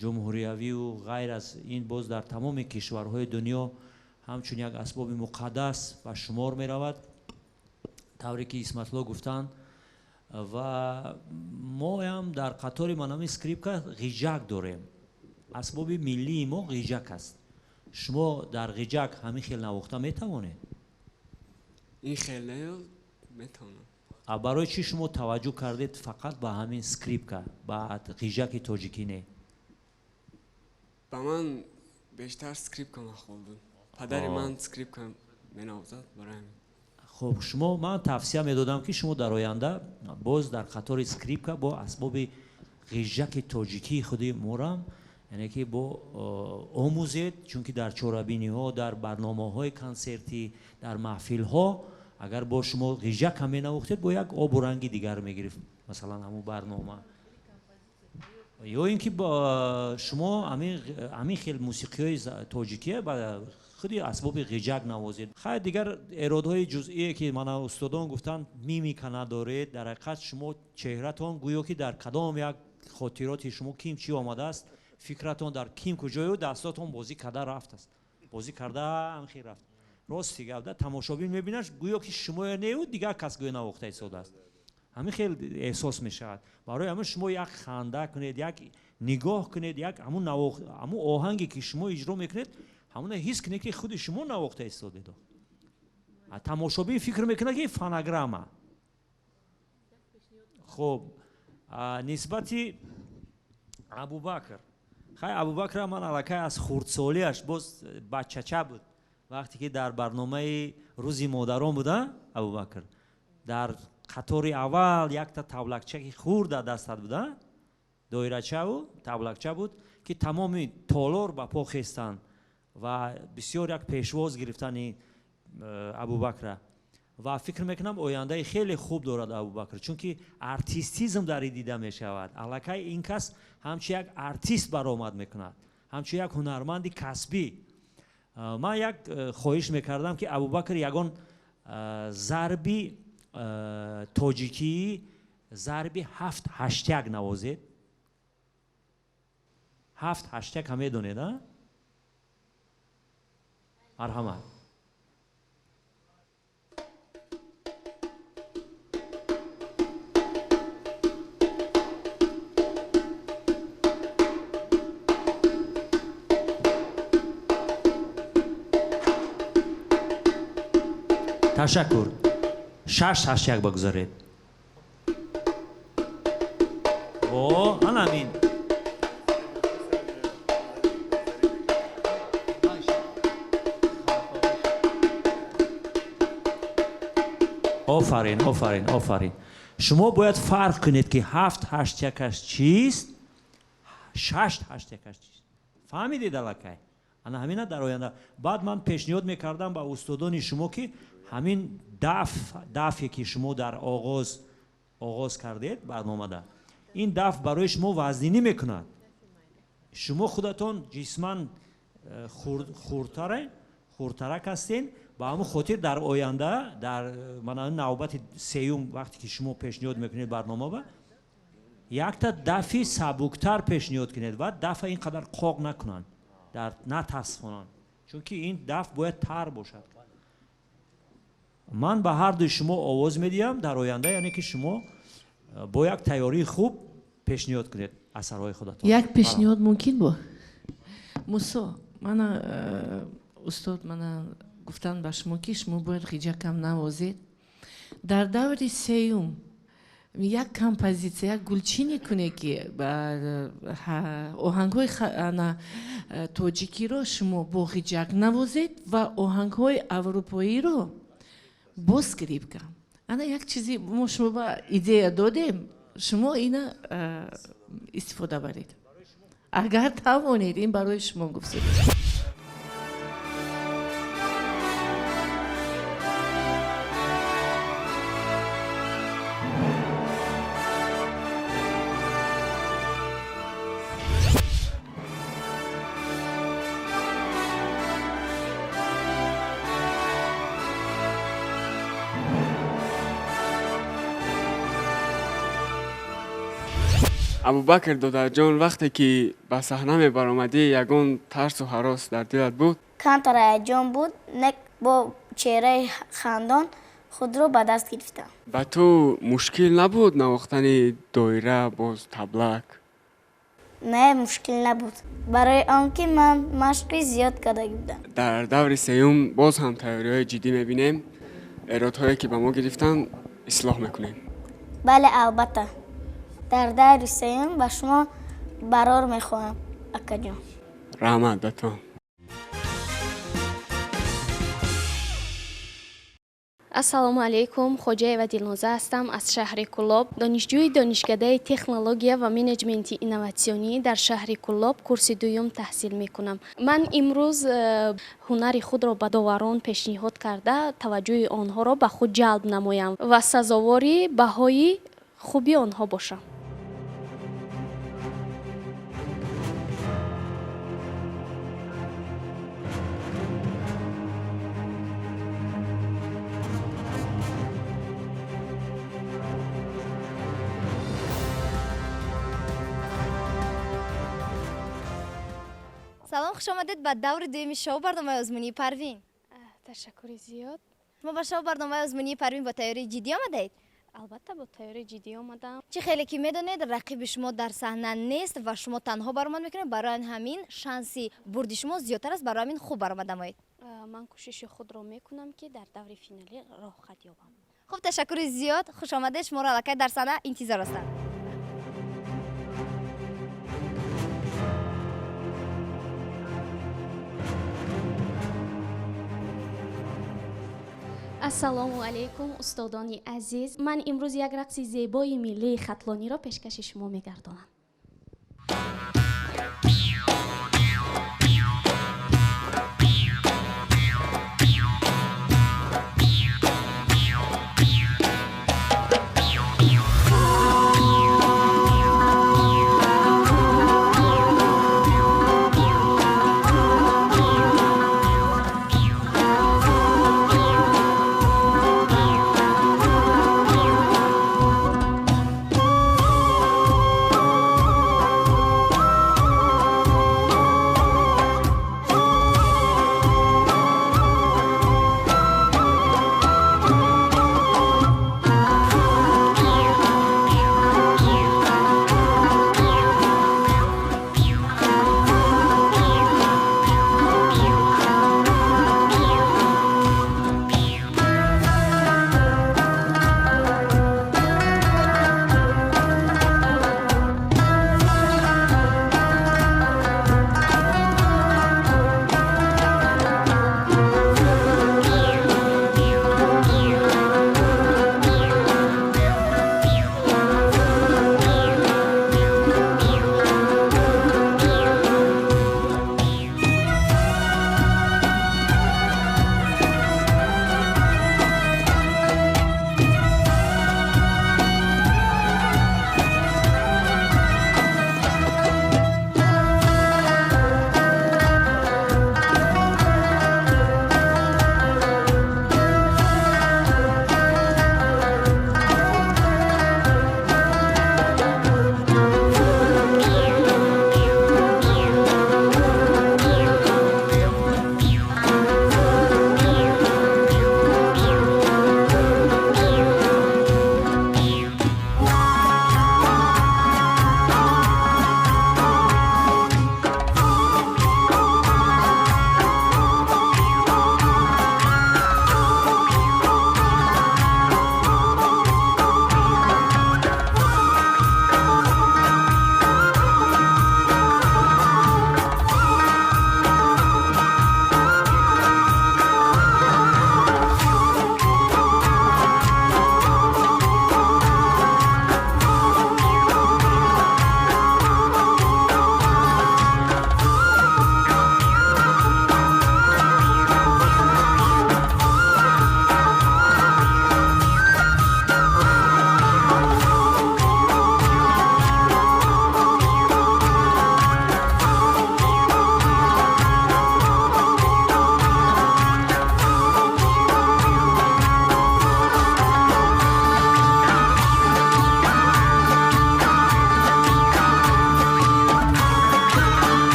ҷумҳуриявиву ғайр аз ин боз дар тамоми кишварҳои дунё ҳамчун як асбоби муқаддас ба шумор меравад, тавре ки Исматулло гуфтанд. Ва моам дар қатори манами скрипка ғиҷак дорем. Асбоби миллии мо ғиҷак аст. Шумо дар ғиҷак ҳамин хел навохта метавонед? Ин хел не, метавонам. А барои чӣ шумо таваҷҷӯҳ кардед фақат ба ҳамин скрипка, ба ғиҷаки тоҷикӣ не? Ба ман бештар скрипка маъқул буд. Падари ман скрипка менавозад, барои ҳамин. Хуб, шумо, ман тавсия медодам, ки шумо дар оянда боз дар қатори скрипка бо асбоби ғиҷаки тоҷикии худи морам яъне ки бо омӯзед, чунки дар чорабиниҳо, дар барномаҳои консертӣ, дар маҳфилҳо агар бо шумо ғиҷак ҳам менавохтед, бо як обу ранги дигар мегирифт, масалан, ҳамун барнома. Ё ин ки шумо ҳамин хел мусиқиҳои тоҷикия ба худи асбоби ғиҷак навозед. Хайр, дигар эродҳои ҷузъие, ки мана устодон гуфтанд, мимика надоред. Дар ҳақиқат, шумо чеҳратон гӯё ки дар кадом як хотироти шумо ким чӣ омадааст, фикратон дар ким куҷою дастотон бозӣ карда рафтааст, бозӣ карда ҳамхел рафт. Рости гап, да, тамошобин мебинаш, гӯё ки шумоя неу дигар кас гӯё навохта истодааст, ҳамин хел эҳсос мешавад. Барои ҳамин шумо як ханда кунед, як нигоҳ кунед, як ҳамун оҳанге, ки шумо иҷро мекунед. Ҳамона ҳис кунед, ки худи шумо навохта истодед. Тамошобин фикр мекунад, ки фонограмма. Хуб, нисбати Абубакр, хай, Абубакра ман аллакай аз хурдсолиаш, боз бачача буд, вақте ки дар барномаи рӯзи модарон буда, Абубакр дар қатори аввал якта тавлакчаки хурд дар дастат буда, доирачаву таблакча буд, ки тамоми толор ба по хестанд ва бисёр як пешвоз гирифтани Абубакра. Ва фикр мекунам, ояндаи хеле хуб дорад Абубакр, чунки артистизм дар ин дида мешавад. Аллакай ин кас ҳамчун як артист баромад мекунад, ҳамчун як ҳунарманди касбӣ. Ман як хоҳиш мекардам, ки Абубакр ягон зарби тоҷикии зарби 7/8 1 навозед. 7/8 1 ҳам медонед, а? Марҳамат. Ташаккур. 6/8 1 багузаред. О, анамин. Офарин, офарин, офарин. Шумо бояд фарқ кунед, ки 7/8 1-аш чист, 6/8 1-аш чист. Фаҳмидед аллакай? Ана ҳамина дар оянда. Баъд ман пешниҳод мекардам ба устодони шумо, ки ҳамин даф, дафе ки шумо дар оғоз кардед барномада, ин даф барои шумо вазнинӣ мекунад. Шумо худатон ҷисман хурдтарак ҳастен, ба ҳамон хотир дар оянда, дар мана навбати сеюм, вақте ки шумо пешниҳод мекунед барномаба, якта дафи сабуктар пешниҳод кунед ва дафа ин қадар қоқ накунанд, дар натасхонанд, чунки ин даф бояд тар бошад. Ман ба ҳар дуи шумо овоз медиҳам дар оянда, яъне ки шумо бо як тайёрии хуб пешниҳод кунед асарҳои худатон. Як пешниҳод мумкин бо Мусо? Мана устод мана гуфтан ба шумо, ки шумо бояд ғиҷакам навозед. Дар даври сеюм як композитсия, як гулчине кунед, ки оҳангҳои тоҷикиро шумо бо ғиҷак навозед ва оҳангҳои аврупоиро бо скрипка. Ана як чизи мо шумо ба идея додем, шумо ина истифода баред, агар тавонед. Ин барои шумо гуфтед. Абубакр додарҷон, вақте ки ба саҳна мебаромадӣ, ягон тарсу ҳарос дар дилат буд? Камтар ҳаяҷон буд, не бо чеҳраи хандон худро ба даст гирифтам. Ба ту мушкил набуд навохтани доира, боз таблак? Не, мушкил набуд, барои он ки ман машқи зиёд карда будам. Дар даври сеюм боз ҳам тайёриҳои ҷиддӣ мебинем, эродҳое ки ба мо гирифтанд ислоҳ мекунем. Бале, албатта, дар даври сеюм ба шумо барор мехоҳам, акаҷон. Раҳмат ба ту. Ассалому алайкум, Хоҷаева Дилноза ҳастам аз шаҳри Кӯлоб, донишҷӯи донишкадаи технология ва менеҷменти инноватсионӣ дар шаҳри Кӯлоб, курси дуюм таҳсил мекунам. Ман имрӯз ҳунари худро ба доварон пешниҳод карда, таваҷҷӯҳи онҳоро ба худ ҷалб намоям ва сазовори баҳои хуби онҳо бошам. Салом, хуш омадед ба даври дуюми шоу барномаи озмунии Парвин. Ташаккури зиёд. Шумо ба шоу барномаи озмунии Парвин бо тайёрии ҷиддӣ омадаед? Албатта, бо тайёрии ҷиддӣ омадам. Чӣ хеле ки медонед, рақиби шумо дар саҳна нест ва шумо танҳо баромад мекунед, барои ҳамин шанси бурди шумо зиёдтар аст, барои ҳамин хуб баромад намоед. Ман кӯшиши худро мекунам, ки дар даври финалӣ роҳхат ёбам. Хуб, ташаккури зиёд, хуш омадед, шуморо аллакай дар саҳна интизор ҳастанд. Ассалому алайкум, устодони азиз. Ман имрӯз як рақси зебои миллии хатлониро пешкаши шумо мегардонам.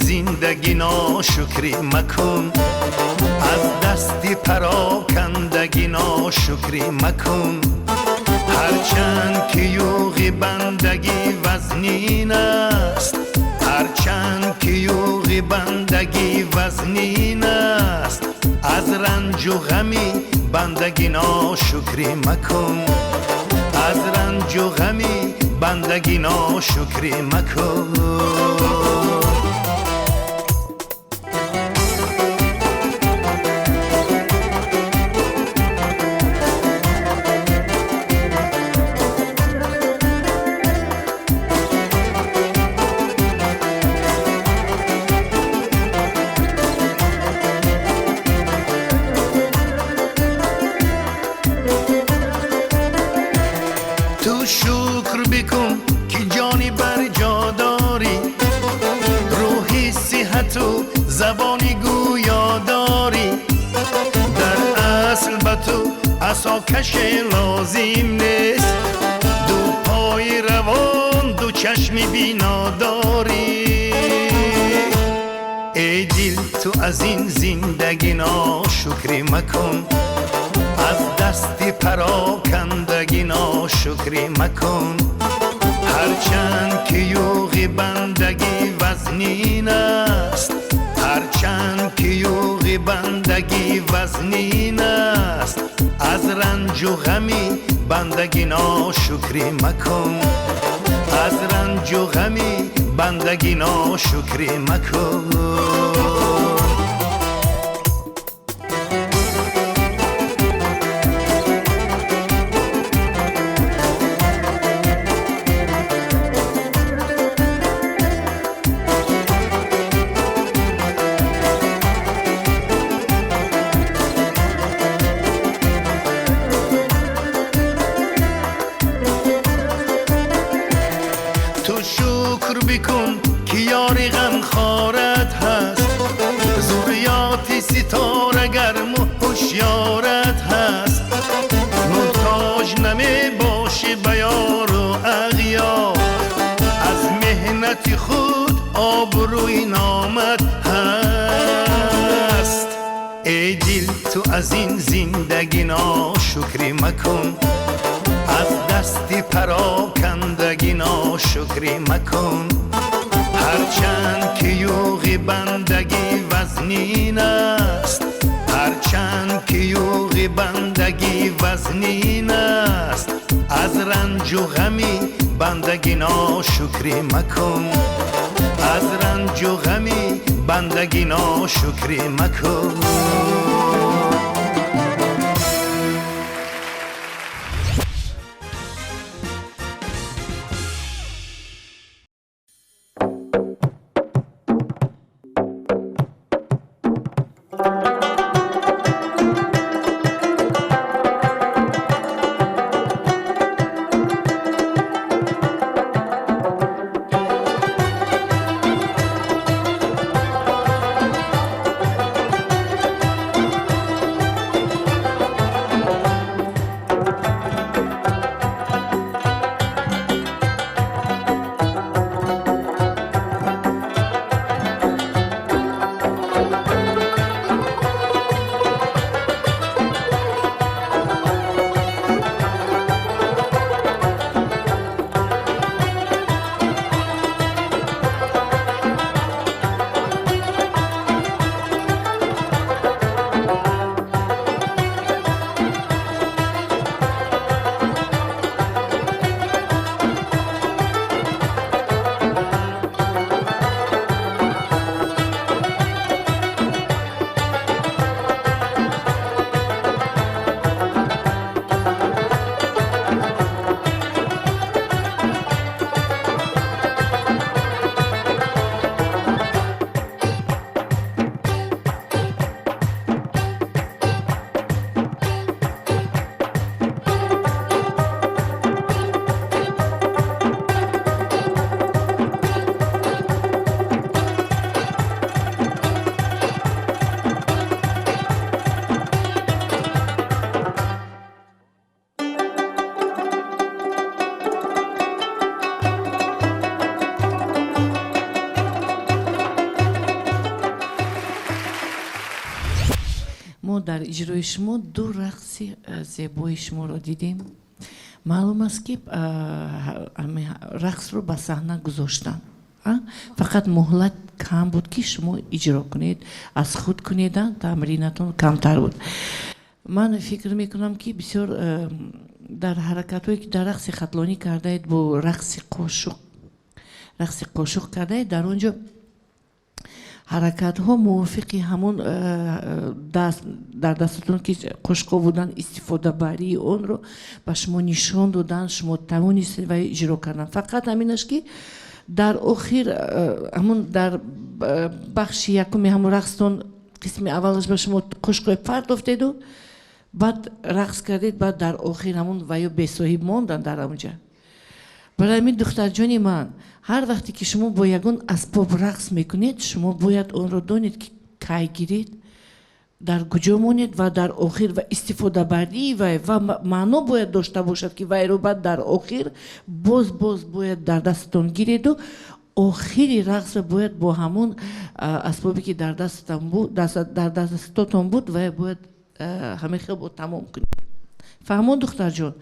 Зиндагӣ ношукрӣ макун, аз дасти парокандагӣ. ношукрӣ макун. Ҳарчанд ки юғи бандагӣ вазнин аст, ҳарчанд ки юғи бандагӣ вазнин аст, аз ранҷу ғами бандагӣ ношукрӣ макун. Аз ранҷу ғами бандагӣ ношукрӣ макун. Ту шукр бикун ки ҷони бар ҷо дорӣ, рӯҳи сиҳату забони гӯё дорӣ. Дар асл ба ту асокаше лозим нест, ду пои равон, ду чашми бино дорӣ. Эй дил, ту аз ин зиндагӣ ношукрӣ макун, аз дасти парокандагӣ ношукрӣ макун. Ҳарчанд ки юғи бандагӣ вазнин аст, ҳарчанд ки юғи бандагӣ вазнин аст, аз ранҷу ғами бандагӣ ношукрӣ макун. Аз ранҷу ғами бандагӣ ношукрӣ макун. Ту шукр бикун ки ёри ғамхорат ҳаст, зурриёти ситора гарму ҳушёрат ҳаст. Муҳтоҷ намебошӣ ба ёру ағёр, аз меҳнати худ обрӯи номат ҳаст. Эй дил, ту аз ин зиндагӣ ношукрӣ макун, аз дасти парокандагӣ ношукрӣ макун. Ҳарчанд ки юғи бандагӣ вазнин аст, ҳарчанд ки юғи бандагӣ вазнин аст, аз ранҷу ғами бандагӣ ношукрӣ макун. Аз ранҷу ғами бандагӣ ношукрӣ макун. Иҷрои шумо, ду рақси зебои шуморо дидем. Маълум аст, ки рақсро ба саҳна гузоштанд, фақат муҳлат кам буд, ки шумо иҷро кунед, аз худ кунед, тамринатон камтар буд. Ман фикр мекунам, ки бисёр дар ҳаракатҳое, ки дар рақси хатлонӣ кардаед, бо рақси қошуқ кардаед, дар он ҷо ҳаракатҳо мувофиқи ҳамон даст дар дастатон, ки қошуқҳо буданд, истифодабарии онро ба шумо нишон доданд, шумо тавонистед ва иҷро кардан. Фақат ҳаминаш, ки дар охир ҳамун дар бахши якуми ҳамун рақстон, қисми аввалаш, ба шумо қошуқҳои партофтеду баъд рақс кардед, баъд дар охир ҳамун ва ё бесоҳиб монданд дар ҳамунҷа. Барои ҳамин, духтарҷони ман, ҳар вақте ки шумо бо ягон асбоб рақс мекунед, шумо бояд онро донед, ки кай гиред, дар куҷо монед ва дар охир ва истифодабарии вай ва маъно бояд дошта бошад, ки вайро баъд дар охир боз бояд дар дастатон гиреду охири рақсро бояд бо ҳамон асбобе, ки дар дастотон буд, вай бояд ҳамин хел бо тамом кунед. Фаҳмон, духтарҷон?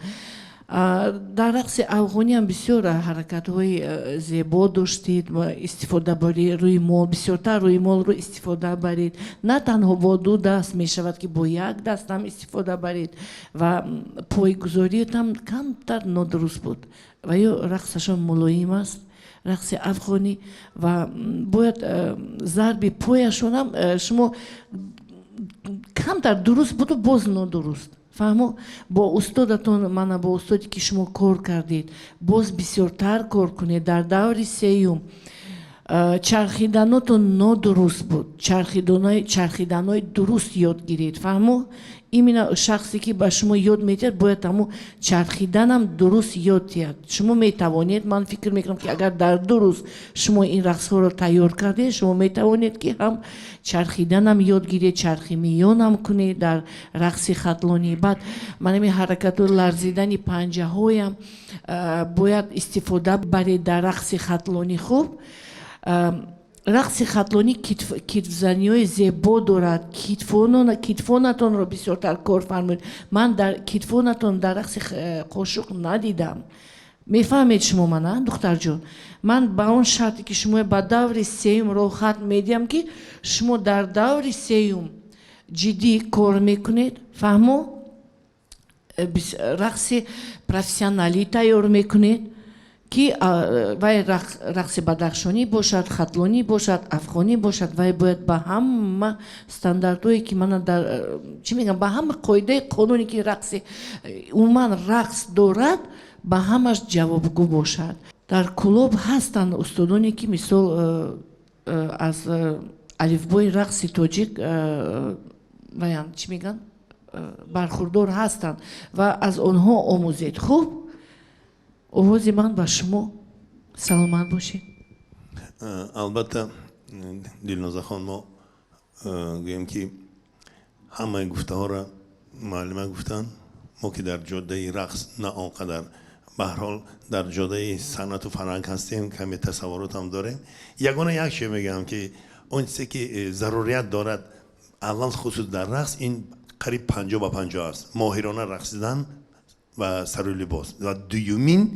Дар рақси афғониам бисёр ҳаракатҳои зебо доштед. Истифода бари рӯймол, бисёртар рӯймолро истифода баред. На танҳо бо ду даст, мешавад, ки бо як даст ҳам истифода баред. Ва пойгузориятам камтар нодуруст буд ва ё рақсашон мулоим аст, рақси афғонӣ, ва бояд зарби пояшонам шумо камтар дуруст буду боз нодуруст. Фаҳмо? Бо устодатон, мана бо устоде, ки шумо кор кардед, боз бисёртар кор кунед. Дар даври сеюм чархиданотон нодуруст буд, чархиданои дуруст ёд гиред. Фаҳмо? Именно шахсе, ки ба шумо ёд медиҳад, бояд ҳамун чархиданам дуруст ёд диҳад. Шумо метавонед, ман фикр мекунам, ки агар дар 2 рӯз шумо ин рақсҳоро тайёр кардед, шумо метавонед, ки ҳам чархиданам ёд гиред, чархи миёнам кунед дар рақси хатлонӣ. Баъд ман ҳамин ҳаракату ларзидани панҷаҳоям бояд истифода баред дар рақси хатлонӣ. Хуб, рақси хатлонӣ китфзаниҳои зебо дорад. Китфонатонро бисёртар кор фармоед. Ман дар китфонатон дар рақси қошуқ надидам. Мефаҳмед шумо мана, духтарҷон? Ман ба он шарте, ки шумо ба даври сеюм роҳхат медиҳам, ки шумо дар даври сеюм ҷиддӣ кор мекунед. Фаҳмо? Рақси профессионалӣ тайёр мекунед, ки вай рақси бадахшонӣ бошад, хатлонӣ бошад, афғонӣ бошад, вай бояд ба ҳама стандартҳое, ки мана дар чӣ мегӯям, ба ҳама қоидаи қонуне, ки рақси умуман рақс дорад, ба ҳамаш ҷавобгӯ бошад. Дар Кӯлоб ҳастанд устодоне, ки мисол аз алифбои рақси тоҷик ваян чӣ мегӯянд, бархурдор ҳастанд ва аз онҳо омӯзед. Хуб, овози ман ба шумо, саломат бошед. Албатта, Дилнозахон, мо гӯем, ки ҳамаи гуфтаҳоро муаллима гуфтанд. Мо ки дар ҷодаи рақс на он қадар, ба ҳар ҳол дар ҷодаи санъату фарҳанг ҳастем, каме тасаввуротам дорем. Ягона як чиз мегӯям, ки он чизе ки зарурият дорад, алалхусус дар рақс, ин қариб 50 ба 50 аст: моҳирона рақсидан ва сару либос. Ва дуюмин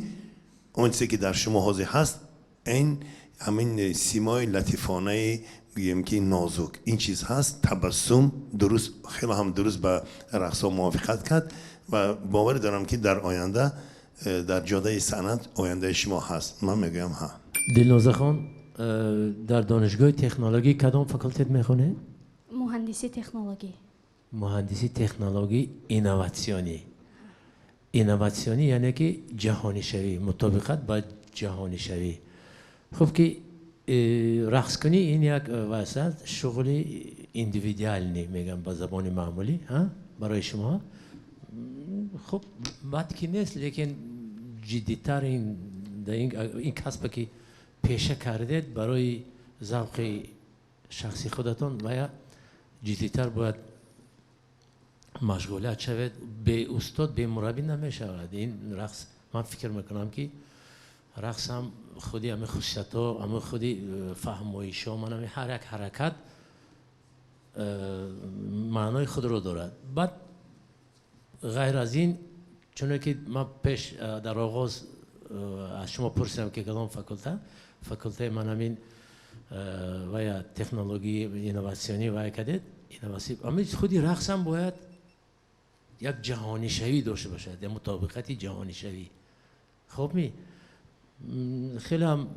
он чизе, ки дар шумо ҳозир ҳаст, ин ҳамин симои латифонаи, гӯем ки нозук, ин чиз ҳаст. Табассум дуруст, хеле ҳам дуруст ба рақсҳо мувофиқат кард ва боварӣ дорам, ки дар оянда дар ҷодаи санъат ояндаи шумо ҳаст. Ман мегӯям, ҳа. Дилнозахон, дар донишгоҳи технологӣ кадом факултет мехонед? Муҳандиси технологӣ. Муҳандиси технологӣ, инноватсионӣ. Инноватсионӣ яъне ки ҷаҳонишавӣ, мутобиқат ба ҷаҳонишавӣ. Хуб, ки рақскунӣ ин як васат шуғли индивидуальный мегӯям ба забони маъмулӣ барои шумо. Хуб, бад ки нест, лекин ҷиддитар ин касбе, ки пеша кардед барои завқи шахси худатон, вая ҷиддитар бояд машғулият шавед. Бе устод, бе мураббӣ намешавад ин рақс. Ман фикр мекунам, ки рақс ҳам худи ҳамин хусусиятҳо, ҳамин худи фаҳмоишҳо, ман ҳамин ҳар як ҳаракат. Маънои худро дорад. Баъд ғайр аз ин, чуне ки ман пеш дар оғоз аз шумо пурсидам, ки кадом факулта, факултаи ман ҳамин вая технологияи инноватсионӣ вай кардед, инноватсия. Ҳамин худи рақсам бояд як ҷаҳонишавӣ дошта бошад, як мутобиқати ҷаҳонишавӣ. Хоб ми хеле ҳам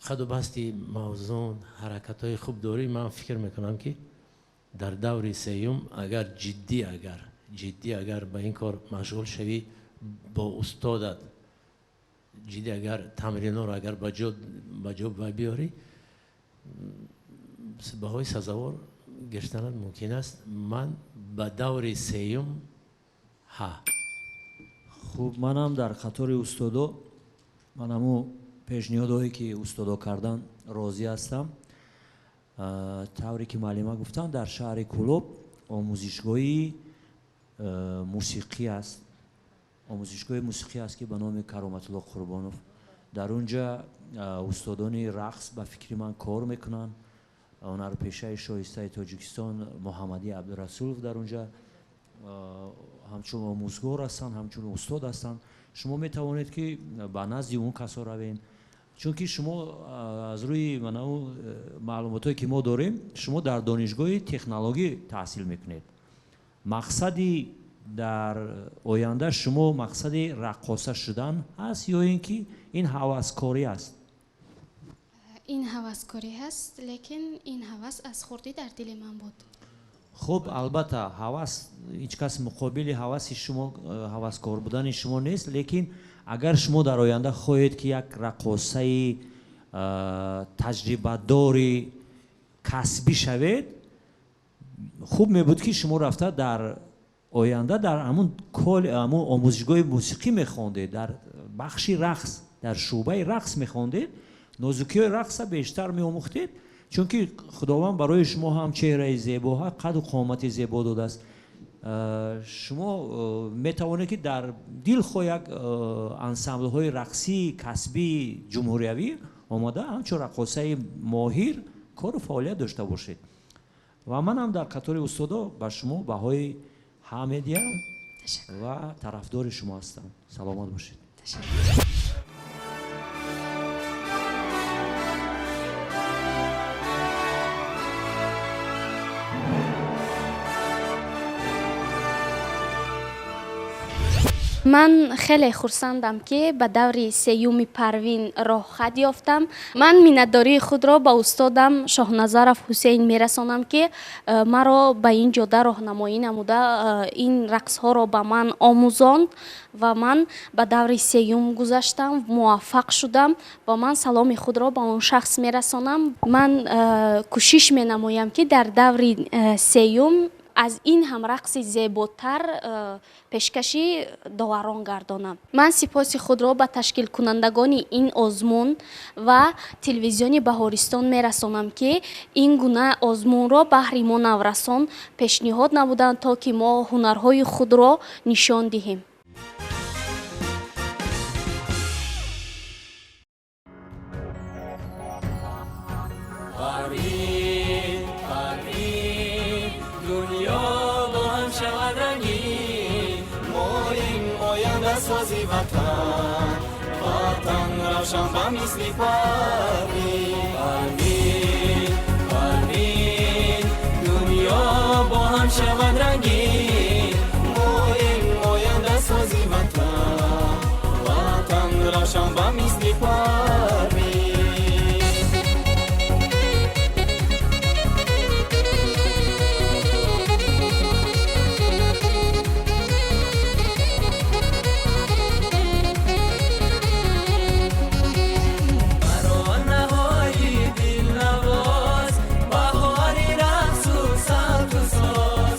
қаду басти мавзун, ҳаракатҳои хуб дорӣ. Ман фикр мекунам, ки дар даври сеюм агар ҷиддӣ агар ба ин кор машғул шавӣ, бо устодат ҷиддӣ агар тамринҳоро агар ба ҷо биёрӣ, баҳои сазовор гирифтанат мумкин аст. Ман ба даври сеюм ҳа. Хуб, манам дар қатори устодо, ман ҳамун пешниҳодҳое ки устодо кардан розӣ ҳастам. Тавре ки муаллима гуфтанд, дар шаҳри Кӯлоб омӯзишгоҳи мусиқӣ аст, омӯзишгоҳи мусиқӣ аст, ки ба номи Кароматулло Қурбонов. Дар он ҷа устодони рақс, ба фикри ман, кор мекунанд. Ҳунарпешаи шоистаи Тоҷикистон Муҳаммадӣ Абдурасулов дар он ҷа ҳамчун омӯзгор ҳастанд, ҳамчун устод ҳастанд. Шумо метавонед, ки ба назди он касо равед, чунки шумо аз рӯи манау маълумотое ки мо дорем, шумо дар донишгоҳи технологӣ таҳсил мекунед. Мақсади дар оянда шумо мақсади раққоса шудан ҳаст ё ин ки ин ҳаваскорӣ аст? Ин ҳаваскорӣ ҳаст, лекин ин ҳавас аз хурдӣ дар дили ман буд. Хуб, албатта, ҳавас, ҳеҷ кас муқобили ҳаваси шумо, ҳаваскор будани шумо нест, лекин агар шумо дар оянда хоҳед, ки як раққосаи таҷрибадори касбӣ шавед, хуб мебуд, ки шумо рафта дар оянда дар ҳамун ҳамун омӯзишгоҳи мусиқӣ мехондед, дар бахши рақс, дар шӯъбаи рақс мехондед, нозукиҳои рақса бештар меомӯхтед, чунки Худованд барои шумо ҳам чеҳраи зебо, қаду қомати зебо додааст. Шумо метавонед, ки дар дилхоҳ як ансамблҳои рақсии касбии ҷумҳуриявӣ омода ҳамчун раққосаи моҳир кору фаъолият дошта бошед. Ва манам дар қатори устодо ба шумо баҳои ҳа медиҳам ва тарафдори шумо ҳастам. Саломат бошед. Ман хеле хурсандам, ки ба даври сеюми Парвин роҳхат ёфтам. Ман миннатдории худро ба устодам Шоҳназаров Ҳусейн мерасонам, ки маро ба ин ҷода роҳнамоӣ намуда, ин рақсҳоро ба ман омӯзонд ва ман ба даври сеюм гузаштам, муваффақ шудам ва ман саломи худро ба он шахс мерасонам. Ман кӯшиш менамоям, ки дар даври сеюм аз ин ҳам рақси зеботар пешкаши доварон гардонам. Ман сипоси худро ба ташкилкунандагони ин озмун ва телевизиони Баҳористон мерасонам, ки ин гуна озмунро баҳри мо наврасон пешниҳод намуданд, то ки мо ҳунарҳои худро нишон диҳем. Парвин, Парвин, дунё бо ҳам шавад рангин, моим ояндасози ватан, ватан равшан ба мисли Парвин. Парвин, Парвин, дунё бо ҳам шавад рангин, моим ояндасози ватан, ватан равшан ба мисли Парвин. Таронаҳои дилнавоз, баҳори рақсу сабзу соз.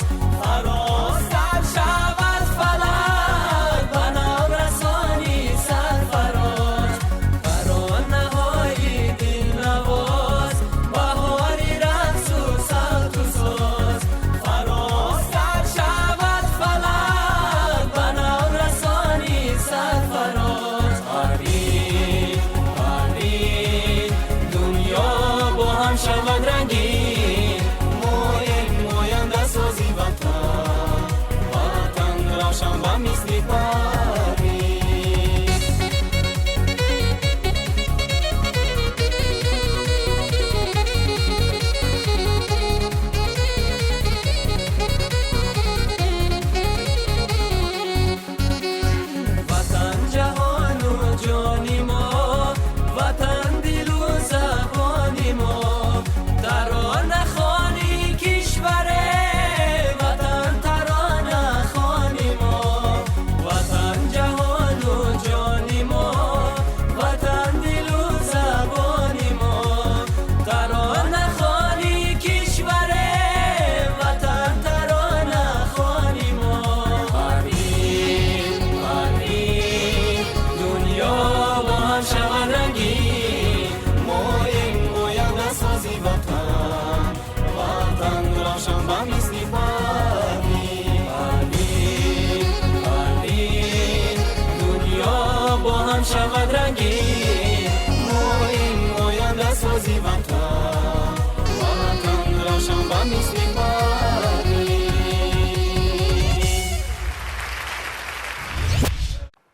ба мисли Парвин. Ватан ҷаҳону ҷони мо, ватан дилу забони мо, тарона хони кишваре, ватан тарона хони мо. Ватан ҷаҳону ҷони мо, ватан дилу забони мо, тарона хони кишваре, ватан тарона хони мо. Парвин, Парвин, дунё бо ҳам шавад рангин, моем ояндасози ватан, ватан равшан ба мисли Парвин. Парвин, Парвин, дунё бо ҳам шавад рангин, моем ояндасози ватан, ватан равшан ба мисли Парвин.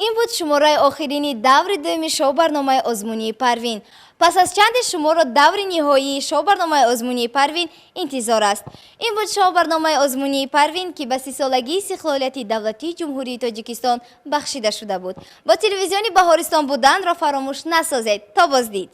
Ин буд шумораи охирини даври дуюми шоу-барномаи озмунии Парвин. Пас аз чанде шуморо даври ниҳоии шоу-барномаи озмунии Парвин интизор аст. Ин буд шоу-барномаи озмунии Парвин, ки ба 30-солагии истиқлолияти давлатии Ҷумҳурии Тоҷикистон бахшида шуда буд. Бо телевизиони Баҳористон буданро фаромӯш насозед. То боздид.